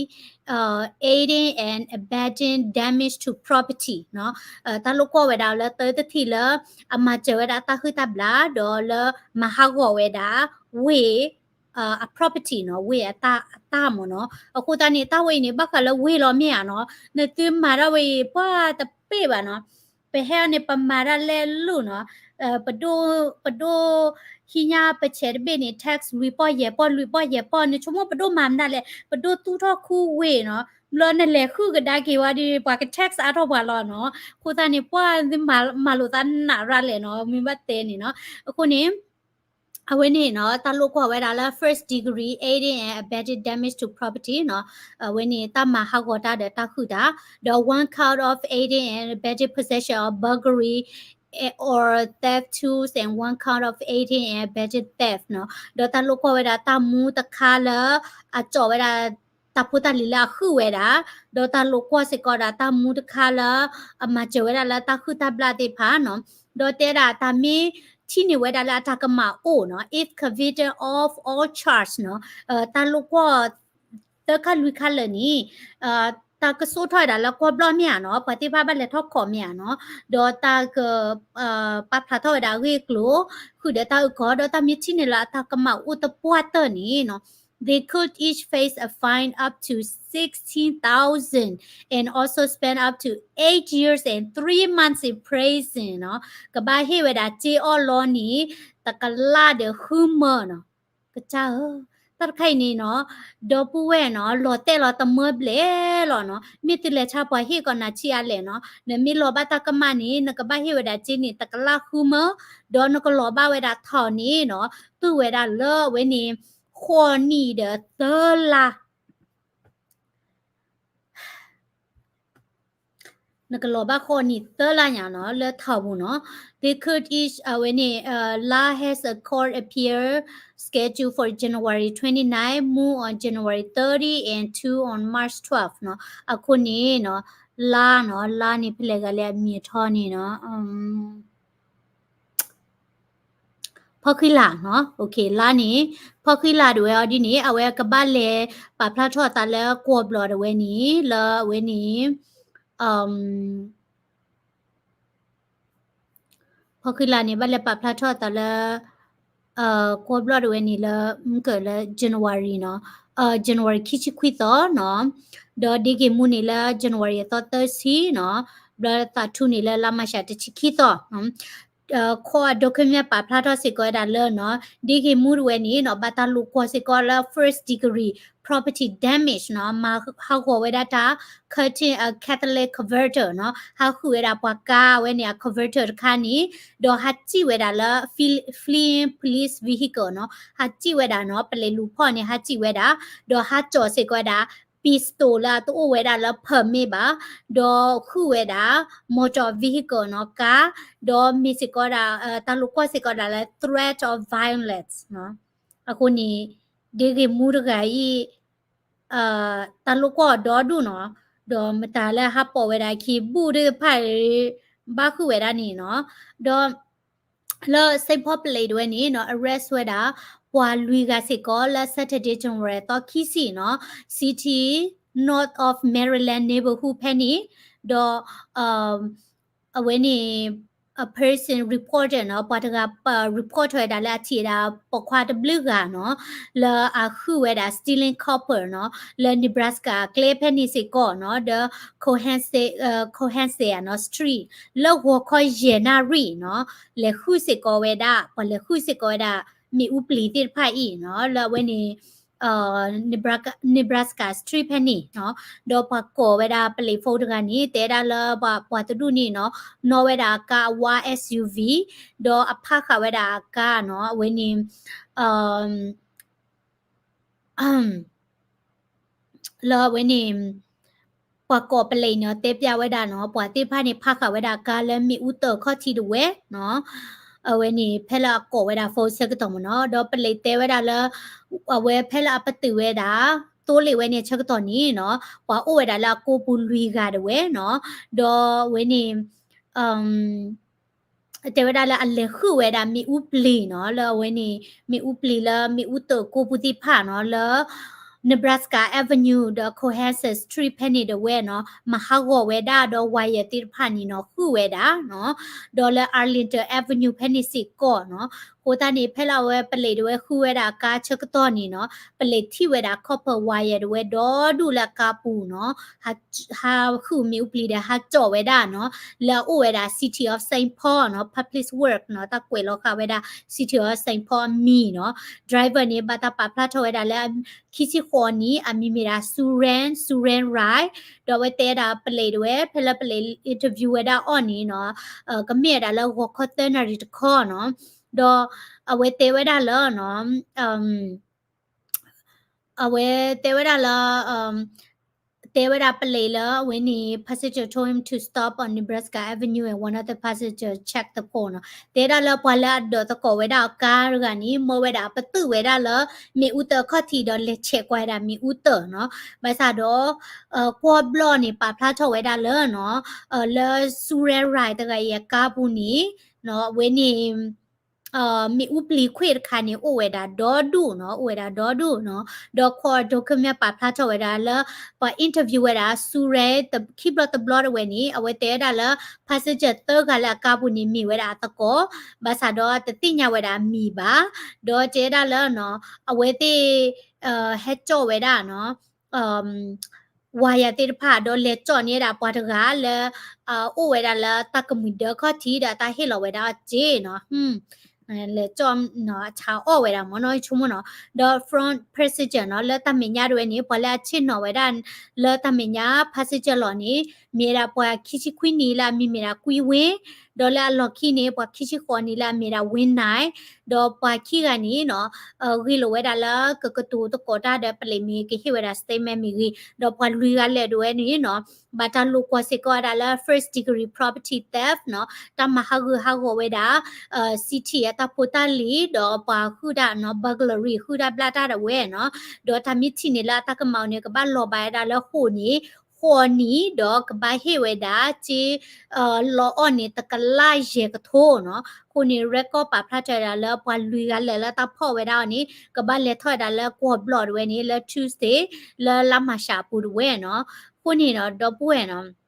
aiding and abetting damage to property နီၤ, တၢ်လိာ်ကွီၢ်ဝဲဒၣ်လၢ သၢတထံၣ်လၢ အမၤစၢၤဝဲဒၣ်တၢ်ဟုၣ်တၢ်ဘျၣ် ဒီးလၢမၤဟးဂီၤဝဲဒၣ် ဝ့ၢ် အ property နီၤ, ဝ့ၢ်အတၢ် အတၢ်မ့ၢ်နီၤ, အဃိသတးန့ၣ် တၢ်ဝဲအံၤန့ၣ် ဘၣ်ဃးလၢဝ့ၢ်လီၤမ့ၢ်ဧါနီၤ, နသုမၤတၢ်ဝဲအံၤ ပှၤတပ့ၢ်ဘၣ်နီၤ, ပဟဲအီၤန့ၣ် ပမၤတၢ်လဲလိာ်နီၤ, ပဒိၣ် ပဒိၣ် ဟံးညါပဆဲးတဘ့ၣ်န့ၣ် tax လွံၢ်ပီၢ်ယဲၢ်ပီၢ် လွံၢ်ပီၢ်ယဲၢ်ပီၢ် နဆိကမိၣ်ပဒိၣ်မၤမနုၤလဲၣ်, ပဒိၣ်သူၣ်ထီၣ်ခူဝ့ၢ်နီၤ, ဘျီနလဲၤဃုကဒါက့ၤဝဲဒီး ပှၤက tax အါထီၣ်ပှၤလီၤနီၤ, အဃိသတးန့ၣ် ပှၤသုမၤလိာ်သးနးရၣ်လဲၣ်နီၤ, မ့ၢ်ဘၣ်တဲန့ၣ်နီၤ, အဃိန့ၣ် အဝဲန့ၣ်နီၤ တၢ်လိာ်ကွီၢ်ဝဲဒၣ်လၢ first degree aiding and abetting damage to property နီၤ, အဝဲန့ၣ် တၢ်မၤဟးဂီၤတၢ်ဒီးတၢ်ဟုၣ်တၢ်, ဒီး one count of aiding and abetting possession of burglary or theft tools and one count of aiding and abetting theft နီၤ, ဒီးတၢ်လိာ်ကွီၢ်ဝဲဒၣ်တၢ်မူတခါလၢ အကၠီးဝဲဒၣ် တၢ်ဖိတၢ်လံၤလၢအဟုၣ်ဝဲဒၣ်, ဒီးတၢ်လိာ်ကွီၢ်စ့ၢ်ကီးဒၣ်တၢ်မူတခါလၢ အမၤစၢၤဝဲဒၣ်လၢတၢ်ဟုၣ်တၢ်ဘျၣ်သ့ၣ်တဖၣ်နီၤ, ဒီးတဲဒၣ်တၢ်မ့ၢ်ထံၣ်န့ၢ်ဝဲဒၣ်လၢအတၢ်ကမၣ်အိၣ်နီၤ, if convicted of all charge နီၤ, တၢ်လိာ်ကွီၢ် သၢခါလွံၢ်ခါလၢာ်န့ၣ် တၢ်ကစိာ်ထီၣ်ဝဲဒၣ်လၢကွီၢ်ဘျီၣ်မ့ၢ်ဧါနီၤ, ပှၤသ့ၣ်တဖၣ်ဘၣ်လဲၤထီၣ်ခိးမ့ၢ်ဧါနီၤ, ဒီးတၢ်က ပာ်ဖျါထီၣ်ဝဲဒၣ်အဂ့ၢ်အကျိၤ ဃုာ်ဒီးတၢ်အုၣ်ကီၤ, ဒီးတၢ်မ့ၢ်ထံၣ်န့ၢ်လၢအတၢ်ကမၣ်အိၣ်သပှၢ်တၢၢ်န့ၣ်နီၤ, they could each face a fine up to sixteen thousand and also spend up to eight years and three months in prison နီၤ, ကဘၣ်ဟ့ၣ်ဝဲဒၣ်စ့အီၣ်လီၤန့ၣ် တကလးဒီးဃုမၢနီၤ, ကစၢ်ဧၢ, တၢ်တခါအံၤန့ၣ်နီၤ, ဒီပုၢ်ဝဲၢ်နီၤ လီၤတဲာ်လီၤတမၢဘျဲၣ်လီၤနီၤ. မ့ၢ်သုလဲၤဆါပှၤဟ့ၣ်ကီးနၤဆံးအါလဲၣ်နီၤ, နမ့ၢ်လီၤဘၣ်တၢ်ကမၣ်န့ၣ် နကဘၣ်ဟ့ၣ်ဝဲဒၣ်စ့န့ၣ် တကလးဃုမၢ, ဒီးနကလီၤဘၣ်ဝဲဒၣ်ထီၣ်န့ၣ်နီၤ, တုၤဝဲဒၣ်လၢအဝဲန့ၣ် ဃိးနံၣ်ဒီးသၢလါ နကလီၤဘၣ်ဃိးနံၣ်သၢလါညါနီၤ လၢထီၣ်ပူၤနီၤ. They could each အဝဲန့ၣ် uh, law has a court appear scheduled for January twenty-nine, မူ on January thirty and two on March twelve နီၤ. အဃိန့ၣ်နီၤ လါနီၤ လါန့ၣ်ဖဲလဲၣ်ဂၤလဲၣ်အမံၤအထီန့ၣ်နီၤ ဖီၣ်ဃံလၤနီၤ လါန့ၣ် ဖီၣ်ဃံလၤဒၣ်ဝဲအီၤဒ်န့ၣ် အဝဲကဘၣ်လဲၤပာ်ဖျါထီၣ်အသးလၢကွီၢ်ဘျီၣ်ဒၣ်ဝဲန့ၣ် လၢအဝဲန့ၣ် ဖီၣ်ဃံလၤန့ၣ် ဘၣ်လဲၤပာ်ဖျါထီၣ်အသးလၢ ကွီၢ်ဘျီၣ်ဒၣ်ဝဲန့ၣ်လၢ မ့ၢ်ကလၢ January နီၤ January ခံဆံခွံသီနီၤ ဒီးဒ့ဂ့ၤမူန့ၣ်လၢ January အသီသၢဆံနီၤ ဘျီသးထူန့ၣ်လၢလါမၢ်ၡးတဆံခံသီ ခီအ document ပာ်ဖျါထီၣ်စ့ၢ်ကီးဝဲဒၣ်လၢနီၤ ဒ့ဂ့ၤမူဒၣ်ဝဲန့ၣ်နီၤ ဘၣ်တၢ်လိာ်ကွီၢ်စ့ၢ်ကီးလၢ first degree property damage နီၤ မၤဟးဂီၤဝဲဒၣ်တၢ် curtain a catalytic converter နီၤ ဟးဃုာ်ဝဲဒၣ်ပှၤကါဝဲန့ၣ်အ converter တခါန့ၣ် ဒီးဟးစံၣ်ဝဲဒၣ်လၢ fleeing police vehicle နီၤ ဟးစံၣ်ဝဲဒၣ်နီၤ ပလံးလူၤဖီၣ်န့ၣ် ဟးစံၣ်ဝဲဒၣ် ဒီးဟးကၠီၣ်စ့ၢ်ကီးဝဲဒၣ် pistol လၢအတအိၣ်ဝဲဒၣ်လၢ permit ဘၣ် ဒီးဃုာ်ဝဲဒၣ် motor vehicle နီၤ ကါ ဒီးမ့ၢ်စ့ၢ်ကီးဒၣ် တၢ်လိာ်ကွီၢ်စ့ၢ်ကီးဒၣ်လၢ threat of violence နီၤ အဃိန့ၣ် ဒ့ဂ့ၤမူတဂၤအံၤ တၢ်လိာ်ကွီၢ်အီၤဒီဒူၣ်နီၤ ဒီးမတၤလၢဟးပိာ်ဝဲဒၣ်ခံ ဘူၣ်သ့ၣ်တဖၣ် ဘၣ်ဃုာ်ဝဲဒၣ်န့ၣ်နီၤ ဒီး လၢ Saint Paul ပလံးဒၣ်ဝဲန့ၣ်နီၤ arrest ဝဲဒၣ် ပှၤလွံၢ်ဂၤစ့ၢ်ကီးလၢ Saturday January သီခံဆံနီၤ City North of Maryland neighborhood ဖဲန့ၣ် ဒီး အဝဲန့ၣ် a person reporter နီၤ ပှၤတဂၤ report ထီၣ်ဝဲဒၣ်လၢအထံၣ်ဝဲဒၣ်ပိာ်ခွါတဘျုးဂၤနီၤ လၢအဃုာ်ဝဲဒၣ် stealing copper နီၤ လၢ Nebraska အကျဲဖဲန့ၣ်စ့ၢ်ကီးနီၤ ဒီး Cohasset နီၤ Street လၢဂီၤခီယဲၢ်နၣ်ရံၣ်နီၤ လဲၤဃုာ်စ့ၢ်ကီးဝဲဒၣ် ပှၤလဲၤဃုာ်စ့ၢ်ကီးဝဲဒၣ် မ့ၣ်အူပျံၤသ့ၣ်တဖၣ်အံၤနီၤ လၢအဝဲန့ၣ် Nebraska Street ဖဲန့ၣ်နီၤ ဒီးပှၤကိးဝဲဒၣ်ပလံးဖိတဂၤန့ၣ် တဲဒၣ်လၢပှၤတဒူၣ်န့ၣ်နီၤ နီၣ်ဝဲဒၣ်အကါအဝါ S U V ဒီးအဖးဃာ်ဝဲဒၣ်အကါနီၤ အဝဲန့ၣ် လၢအဝဲန့ၣ် ပှၤကိးပလံးန့ၣ် တဲပျးဝဲဒၣ်နီၤ ပှၤသ့ၣ်တဖၣ်န့ၣ် ဖးဃာ်ဝဲဒၣ်အကါလၢမ့ၣ်အူတၢၣ်ခီၣ်ထံးဒၣ်ဝဲနီၤ အဝဲန့ၣ် ဖဲလၢအကိးဝဲဒၣ် phone ဆၢကတီၢ်မ့ၢ်နီၤ ဒီးပလံးတဲဝဲဒၣ်လၢ အဝဲဖဲလၢအပတုာ်ဝဲဒၣ် သိလ့ၣ်ဝဲန့ၣ်ဆၢကတီၢ်န့ၣ်နီၤ ပှၤအိၣ်ဝဲဒၣ်လၢအကိးပူၤလွံၢ်ဂၤဒၣ်ဝဲနီၤ ဒီးအဝဲန့ၣ် တဲဝဲဒၣ်လၢအလဲၤဃုာ်ဝဲဒၣ်မ့ၣ်အူပျံၤနီၤ လၢအဝဲန့ၣ် မ့ၣ်အူပျံၤလၢမ့ၣ်အူတၢၣ်ကိးပူၤသ့ၣ်တဖၣ်နီၤ လၢ Nebraska Avenue ဒီး Cohasset Street ဖဲန့ၣ်ဒၣ်ဝဲနီၤ မၤဟးဂီၤဝဲဒၣ်ဒီး wire သ့ၣ်တဖၣ်န့ၣ်နီၤ ဃုာ်ဝဲဒၣ်နီၤ ဒီးလၢ Arlington Avenue ဖဲန့ၣ်စ့ၢ်ကီးနီၤ အဃိသတးန့ၣ် ဖဲလၢအဝဲပလံးဒၣ်ဝဲဃုာ်ဝဲဒၣ်အကါဆၢကတီၢ်န့ၣ်နီၤ ပလံးထံၣ်ဝဲဒၣ် copper wire ဒၣ်ဝဲဒီဒူၣ်လၢအကါပူၤနီၤ ဟးဃုာ်မ့ၣ်အူပျံၤဒီးဟးကၠီၣ်ဝဲဒၣ်နီၤ လၢအအိၣ်ဝဲဒၣ် City of Saint Paul နီၤ Public Work နီၤ တၢ်ကွဲးလီၤဃာ်ဝဲဒၣ် City of Saint Paul အမံၤနီၤ driver န့ၣ် ဘၣ်တၢ်ပာ်ဖျါထီၣ်ဝဲဒၣ်လၢ ခံဆံဃိးနံၣ် အမံၤမ့ၢ်ဒၣ် Suren Suren Rai ဒီးအဝဲတဲဝဲဒၣ်ပလံးဒၣ်ဝဲ ဖဲလၢပလံး interview ဝဲဒၣ်အီၤန့ၣ်နီၤ ကမ့ၢ်ဝဲဒၣ်လၢဂီၤခီသၢနၣ်ရံၣ်တခီနီၤ ဒီးအဝဲတဲဝဲဒၣ်လၢနီၤ အဝဲတဲဝဲဒၣ်လၢ တဲဝဲဒၣ်ပလံးလၢအဝဲန့ၣ် passenger told him to stop on Nebraska Avenue and one other passenger checked the phone နီၤ တဲဒၣ်လၢပှၤလၢအဒိးသကိးဝဲဒၣ်အကါတဂၤန့ၣ် မၢဝဲဒၣ်ပတုာ်ဝဲဒၣ်လၢ မ့ၣ်အူတၢၣ်ခီၣ်ထံးဒီးလဲၤဆဲးကွၢ်ဝဲဒၣ်မ့ၣ်အူတၢၣ်နီၤ ဘၣ်ဆၣ်ဒီး ကွီၢ်ဘျီၣ်န့ၣ် ပာ်ဖျါထီၣ်ဝဲဒၣ်လၢနီၤ လၢ Suren Rai တဂၤအံၤအကါပူၤန့ၣ် အဝဲန့ၣ် မ့ၣ်အူပျံၤခွံၣ်တခါန့ၣ် အိၣ်ဝဲဒၣ်ဒီဒူၣ်နီၤ အိၣ်ဝဲဒၣ်ဒီဒူၣ်နီၤ ဒီး court document ပာ်ဖျါထီၣ်ဝဲဒၣ်လၢ ပှၤ interview ဝဲဒၣ် Suren ခံဘျီတဘျီတဝဲန့ၣ် အဝဲတဲဝဲဒၣ်လၢ passenger သၢဂၤလၢအကါပူၤန့ၣ် မ့ၢ်ဝဲဒၣ်အသကိး ဘၣ်ဆၣ်ဒီးတသ့ၣ်ညါဝဲဒၣ်အမံၤဘၣ် ဒီးတဲဝဲဒၣ်လၢနီၤ အဝဲသ့ၣ် ဟဲကၠီၣ်ဝဲဒၣ်နီၤ wire သ့ၣ်တဖၣ် ဒီးလဲၤကၠီၣ်န့ၢ်ဝဲဒၣ်ပှၤတဂၤလၢ အိၣ်ဝဲဒၣ်လၢတၢ်ကမှံၤဒၢခီၣ်ထံးဒီးတၢ်ဟ့ၣ်လီၤဝဲဒၣ်အီၤစ့နီၤ လဲၤကၠီၣ်နီၤ အဆါအီၣ်ဝဲဒၣ်မ့ၢ်နီၤ ဆိကမိၣ်နီၤ, ဒီး front passenger နီၤ လၢတၢ်မဲာ်ညါတဝဲန့ၣ် ပှၤလၢအဆ့ၣ်နီၤဝဲဒၣ် လၢတၢ်မဲာ်ညါ passenger လီၤန့ၣ် မ့ၢ်ဝဲဒၣ်ပှၤခံဆံခွံနံၣ်လၢအမံၤမ့ၢ်ဒၣ် ကွံဝ့ၢ်, ဒီးလၢအလီၢ်ခံန့ၣ် ပှၤခံဆံဃိးနံၣ်လၢအမံၤဒၣ် ဝ့ၢ်နၢၣ်, ဒီးပှၤခံဂၤန့ၣ်နီၤ ဂ့ၤလိာ်ဝဲဒၣ်လၢကကတိၤသကိးတၢ်ဒီးပလံးမ့ၢ်ဂ့ၤ ကဟ့ၣ်ဝဲဒၣ် statement မ့ၢ်ဂ့ၤ, ဒီးပှၤလွံၢ်ဂၤလၢာ်တဝဲန့ၣ်နီၤ ဘၣ်တၢ်လိာ်ကွၢ်စ့ၢ်ကီးဝဲဒၣ်လၢ first degree property theft နီၤ တၢ်မၤဟးဂူာ်ဟးဂီၤဝဲဒၣ် city အတၢ်ဖိတၢ်လံၤ ဒီးပှၤဃုာ်တၢ်နီၤ burglary ဃုာ်တၢ်ဘျၣ်တၢ်ဒၣ်ဝဲနီၤ, ဒီးတၢ်မ့ၢ်ထံၣ်န့ၣ်လၢအတၢ်ကမၣ်န့ၣ် ကဘၣ်လီၤဘၣ်ဝဲဒၣ်လၢဃိးနံၣ် ဃိးနံၣ် ဒီးကဘၣ်ဟ့ၣ်ဝဲဒၣ် က့ လီၤအီၣ်န့ၣ် တကလးယဲၢ်ကထိနီၤ, အဃိန့ၣ် record ပာ်ဖျါထီၣ်ဝဲဒၣ်လၢပှၤလွံၢ်ဂၤလၢာ်လၢတၢ်ဖီၣ်ဝဲဒၣ်အီၤန့ၣ် ကဘၣ်လဲၤထီၣ်ဝဲဒၣ်လၢကွီၢ်ဘျီၣ်တဝဲန့ၣ် လၢ Tuesday လၢလါမၤရှးအပူၤတဝဲနီၤ, အဃိန့ၣ်ဒီး ဒီပုၢ်ဝဲၢ်နီၤ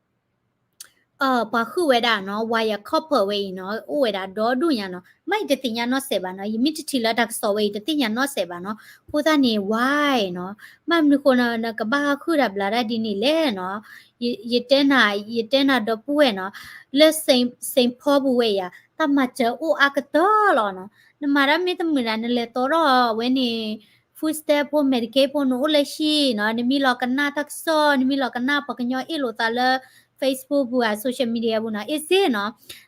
ပှၤဃုာ်ဝဲဒၣ်နီၤ wire copper ဝဲအံၤနီၤ အိၣ်ဝဲဒၣ်ဒီဒူၣ်ညါနီၤ, မ့ၢ်ယတသ့ၣ်ညါနီတစဲးဘၣ်နီၤ, ယမ့ၢ်တထံၣ်လၢတၢ်ကစီၣ်ဝဲအံၤ တသ့ၣ်ညါနီတစဲးဘၣ်နီၤ, အဃိသတးန့ၣ် why နီၤ, မ့ၢ်မနုၤဃိနီၤ နကဘၣ်ဃုာ်တၢ်ဘျးတၢ်ဒ်န့ၣ်လဲၣ်နီၤ, ယတဲနၤ ယတဲနၤဒီပုၢ်ဝဲၢ်နီၤ, လၢ Saint Paul ပူၤဝဲယၤ တၢ်မၤစၢၤအိၣ်အါကတၢၢ်လီၤနီၤ, နမၤတၢ်မ့ၢ်တမုာ်ဒၣ် နလဲၤတီထီၣ်ဝဲန့ၣ် food stamp ဖိ Medicaid ဖိ နအိၣ်လၢဟံၣ်နီၤ, နမ့ၢ်လီၤကနၣ်တၢ်ကစီၣ် နမ့ၢ်လီၤကနၣ်ပှၤကညီအ့ၣ်လိာ်သးလၢ Facebook ပူၤဧါ social media ပူၤနီၤ easy နီၤ,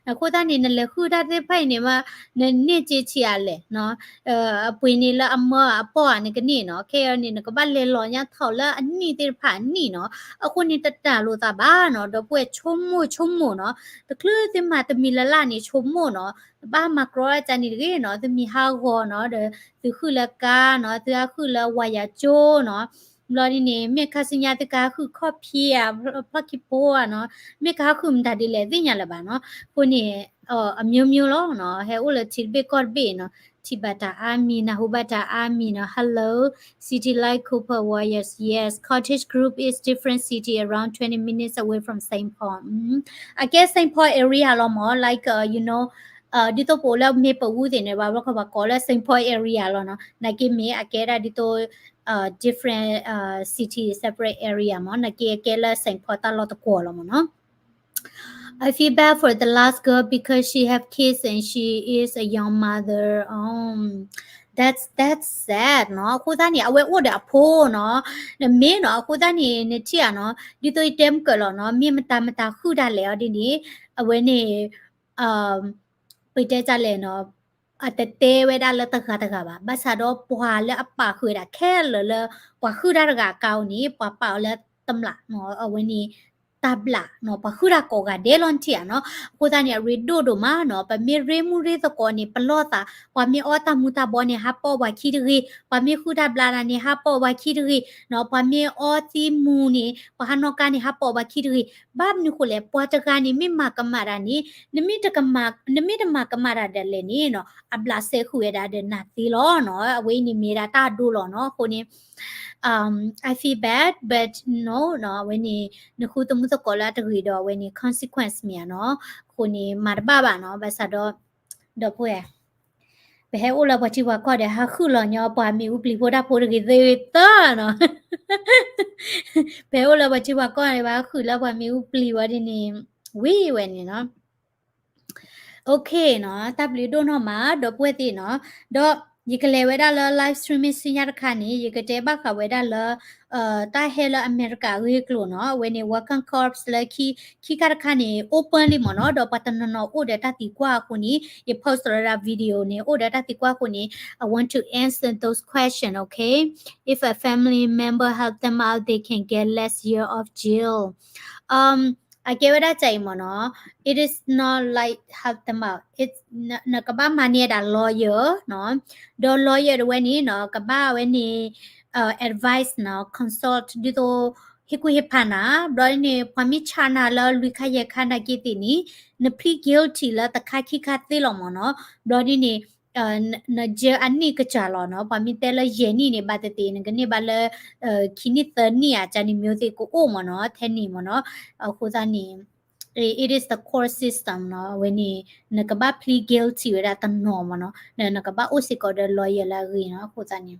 အဃိသတးန့ၣ် နလဲၤဃုာ်တၢ်သ့ၣ်တဖၣ်အံၤန့ၣ် နန့ၢ်စ့ဆံးအါလဲၣ်နီၤ, အပှ့ၤန့ၣ်လၢအမၢအပီၢ်ဧါ နကန့ၢ်နီၤ, ခဲအံၤန့ၣ် နကဘၣ်လဲၤလီၤညါထီၣ်လၢအနံၣ်သ့ၣ်တဖၣ်အနံၣ်နီၤ, အဃိန့ၣ် တတၢ်လိာ်သးဘၣ်နီၤ, ဒီပုၢ်ဝဲၢ်ဆိကမိၣ်ဆိကမိၣ်နီၤ, တချုးသုမၤတမံၤလၢ်လၢ်န့ၣ် ဆိကမိၣ်နီၤ, တဘၣ်မၤကြီတၢ်န့ၣ်တဂ့ၤနီၤ, သုမံၤဟးဂီၤနီၤ, ဒီးသုဃုာ်လၢကါနီၤ, သုဟးဃုာ်လၢဝါယာကၠိနီၤ, ဘျီဒ်န့ၣ် မ့ၢ်ခါဆူညါသုကဟးဃုာ်ခီၣ်ဖံးဧါ ဖျီၣ်ခံဖိဧါနီၤ, မ့ၢ်ကဟးဃုာ်မတၤဒ်လဲၣ်သ့ၣ်ညါလၢၤဘၣ်နီၤ, အဃိန့ၣ် အမျိုးမျိုးလီၤနီၤ, ဟဲအိၣ်လၢထံတဘ့ၣ်ကီၢ်တဘ့ၣ်နီၤ, ထံၣ်ဘၣ်တၢ်အါမံၤ နၢ်ဟူဘၣ်တၢ်အါမံၤနီၤ, Hello, City Light Cooper Warriors, yes, Cottage Group is different city around twenty minutes away from Saint Paul. အကဲ Saint Paul area လီၤမး, like, you know, ဒ်သိးပအိၣ်လၢ Maplewood သ့ၣ်န့ၣ် ဘၣ်ဘျီခီပှၤကိးလၢ Saint Paul area လီၤနီၤ, နာ်က့မ့ၢ်အကဲဒၣ်ဒ်သိး different city separate area မး, နာ်က့အကဲလၢ Saint Paul တၢ်လီၢ်တကွီၢ်လီၤမးနီၤ. I feel bad for the last girl because she have kids and she is a young mother. Um, that's that's sad နီၤ, အဃိသတးန့ၣ် အဝဲအိၣ်ဒီးအဖိနီၤ, နမ့ၢ်နီၤ, အဃိသတးန့ၣ် နထံၣ်ဧါနီၤ, ဒ်သိးယတဲမုၢ်ကၢၢ်လီၤနီၤ, မ့ၢ်မတၤမတၤဃုာ်ဒၣ်လဲာ်အီၤဒ်န့ၣ်, အဝဲန့ၣ် ပတဲတၢ်လဲၣ်နီၤ, အတတဲဝဲဒၣ်လၢတဂၤတဂၤဘၣ်, ဘၣ်ဆၣ်ဒီးပှၤလၢအပာ်ဃုာ်ဝဲဒၣ်ခဲလၢာ်လၢ ပှၤဃုာ်တၢ်တဂၤအကါအိၣ်န့ၣ် ပှၤပာ်အီၤလၢတမျးနီၤ, အဝဲန့ၣ် တၢ်ဘျးနီၤ, ပှၤဃုာ်တၢ်ကိးဂၤဒဲးလီၤ နထံၣ်ဧါနီၤ, အဃိသတးန့ၣ် အရ့ဒိၣ်ဒိၣ်မးနီၤ, ပမ့ၢ်ရ့မုၢ်ရ့သကိးန့ၣ် ပလီၢ်သး, ပှၤမ့ၢ်အီတၢ်မူၤတၢ်ဘှီးန့ၣ် ဟးပိာ်ပှၤခံတဂ့ၤ, ပှၤမ့ၢ်ဃုာ်တၢ်ဘျးတၢ်န့ၣ် ဟးပိာ်ပှၤခံတဂ့ၤနီၤ, ပှၤမ့ၢ်အီသံမူၤန့ၣ် ပှၤဟးနီၣ်ကါန့ၣ် ဟးပိာ်ပှၤခံတဂ့ၤ, ဘၣ်မနုၤဃိလဲၣ်, ပှၤတဂၤန့ၣ် မ့ၢ်မၤကမၣ်တၢ်န့ၣ် နမ့ၢ်တမၤကမၣ်တၢ်ဒ်လဲၣ်န့ၣ်နီၤ, အဘျးစဲဃုာ်ဝဲဒၣ်ဒီးနၤသ့လီၤနီၤ, အဝဲအံၤန့ၣ်မ့ၢ်ဒၣ်တၢ်အဒိလီၤနီၤ, အဃိန့ၣ် um, I feel bad, but no နီၤ, အဝဲန့ၣ် နဃုသမူသကိးလၢအတဂ့ၤဒီး အဝဲန့ၣ် consequence မ့ၢ်ဧါနီၤ, အဃိန့ၣ် မၤတဘၣ်ဘၣ်နီၤ, ဘၣ်ဆၣ်ဒီး ဒီပုၢ်ဝဲၢ် ပဟဲအိၣ်လၢပှၤထံပှၤကီၢ်ဒီး ဟးဃုာ်လီၤညီပှၤမ့ၣ်အူပျံၤဖိတၢ်ဖိတဂ့ၤသ့ၣ်သၢနီၤ, ပဟဲအိၣ်လၢပှၤထံပှၤကီၢ်န့ၣ် ပဟးဃုာ်လၢပှၤမ့ၣ်အူပျံၤဝဲဒ်န့ၣ် ဝံၤဝဲန့ၣ်နီၤ. Okay နီၤ, တၢ်ဘျုးဒိၣ်နီၢ်မး ဒီပုၢ်ဝဲၢ်သ့ၣ်နီၤ, ဒီးယကလဲၤဝဲဒၣ်လၢ live streaming ဆူညါတခါန့ၣ် ယကတဲဘၣ်ဃးဝဲဒၣ်လၢ တၢ်ဟဲလၢအမဲရကၤအဂ့ၢ်အကျိၤနီၤ, အဝဲန့ၣ် Welcome Corps လၢခံ ခံခါတခါန့ၣ် open လံမ့ၢ်နီၤ, ဒီးပှၤတနီၤနီၤအိၣ်ဒီးတၢ်သံကွၢ်အဃိန့ၣ် ယ post လီၤဒၣ် video န့ၣ် အိၣ်ဒီးတၢ်သံကွၢ်အဃိန့ၣ် I want to answer those questions, okay? If a family member help them out, they can get less year of jail. Um, အကဲဝဲဒၣ်တၢ်အံၤမ့ၢ်နီၤ, it is not like help them out. It's နကဘၣ်မၤန့ၢ်ဝဲဒၣ် lawyer နီၤ, ဒီး lawyer တဝဲန့ၣ်နီၤ ကဘၣ်ဝဲန့ၣ် advice နီၤ, consult ဒ်သိး ဟ့ၣ်ကူၣ်ဟ့ၣ်ဖးနၤ, ဘျီဒ်န့ၣ် ပှၤမ့ၢ်ဆးနၤလၢလွံၢ်ခါယဲၢ်ခါနာ်က့သ့ၣ်န့ၣ် န plead guilty လၢတခါခံခါသ့လီၤမ့ၢ်နီၤ, ဘျီဒ်န့ၣ် န jail အနံၣ်ကစၢ်လီၤနီၤ, ပှၤမ့ၢ်တဲလၢယဲၢ်နံၣ်န့ၣ် ဘၣ်သ့ၣ်သ့ၣ် နကန့ၢ်ဘၣ်လၢ ခံနံၣ်သၢနံၣ်ဧါ ကန့ၣ် မျိုးသ့ၣ်ကအိၣ်မ့ၢ်နီၤ, ထဲန့ၣ်မ့ၢ်နီၤ, အဃိသတးန့ၣ် it is the court system နီၤ, အဝဲန့ၣ် နကဘၣ် plead guilty ဝဲဒၣ်တနီၤမ့ၢ်နီၤ, နကဘၣ်အိၣ်စ့ၢ်ကီးဒီး lawyer လၢအဂ့ၤနီၤ, အဃိသတးန့ၣ်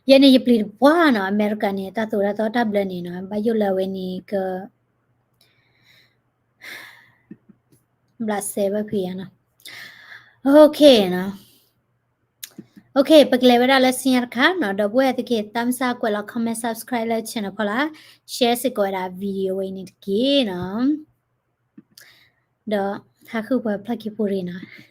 ယဲန့ၣ်ယပျံၤတပှၢ်နီၤ, အမဲရကၤန့ၣ် တၢ်သိၣ်တၢ်သီတၢ်ဘျၢန့ၣ်နီၤ, ဘၣ်ယိၣ်လၢအဝဲန့ၣ်က ဘျးစဲဘၣ်ဖံးယၤနီၤ. Okay နီၤ. Okay ပကလဲၤဝဲဒၣ်လၢဆူညါတခါနီၤ, ဒီပုၢ်ဝဲၢ်သ့ၣ်တဖၣ် သးစၢ်ကွဲးလီၤ comment subscribe လၢ channel ဖီလာ်, share စ့ၢ်ကီးဝဲဒၣ် video ဝဲအံၤန့ၣ်တက့ၢ်နီၤ. ဒီးဟးဃုပှၤဖျီၣ်ခံဖိရံနီၤ.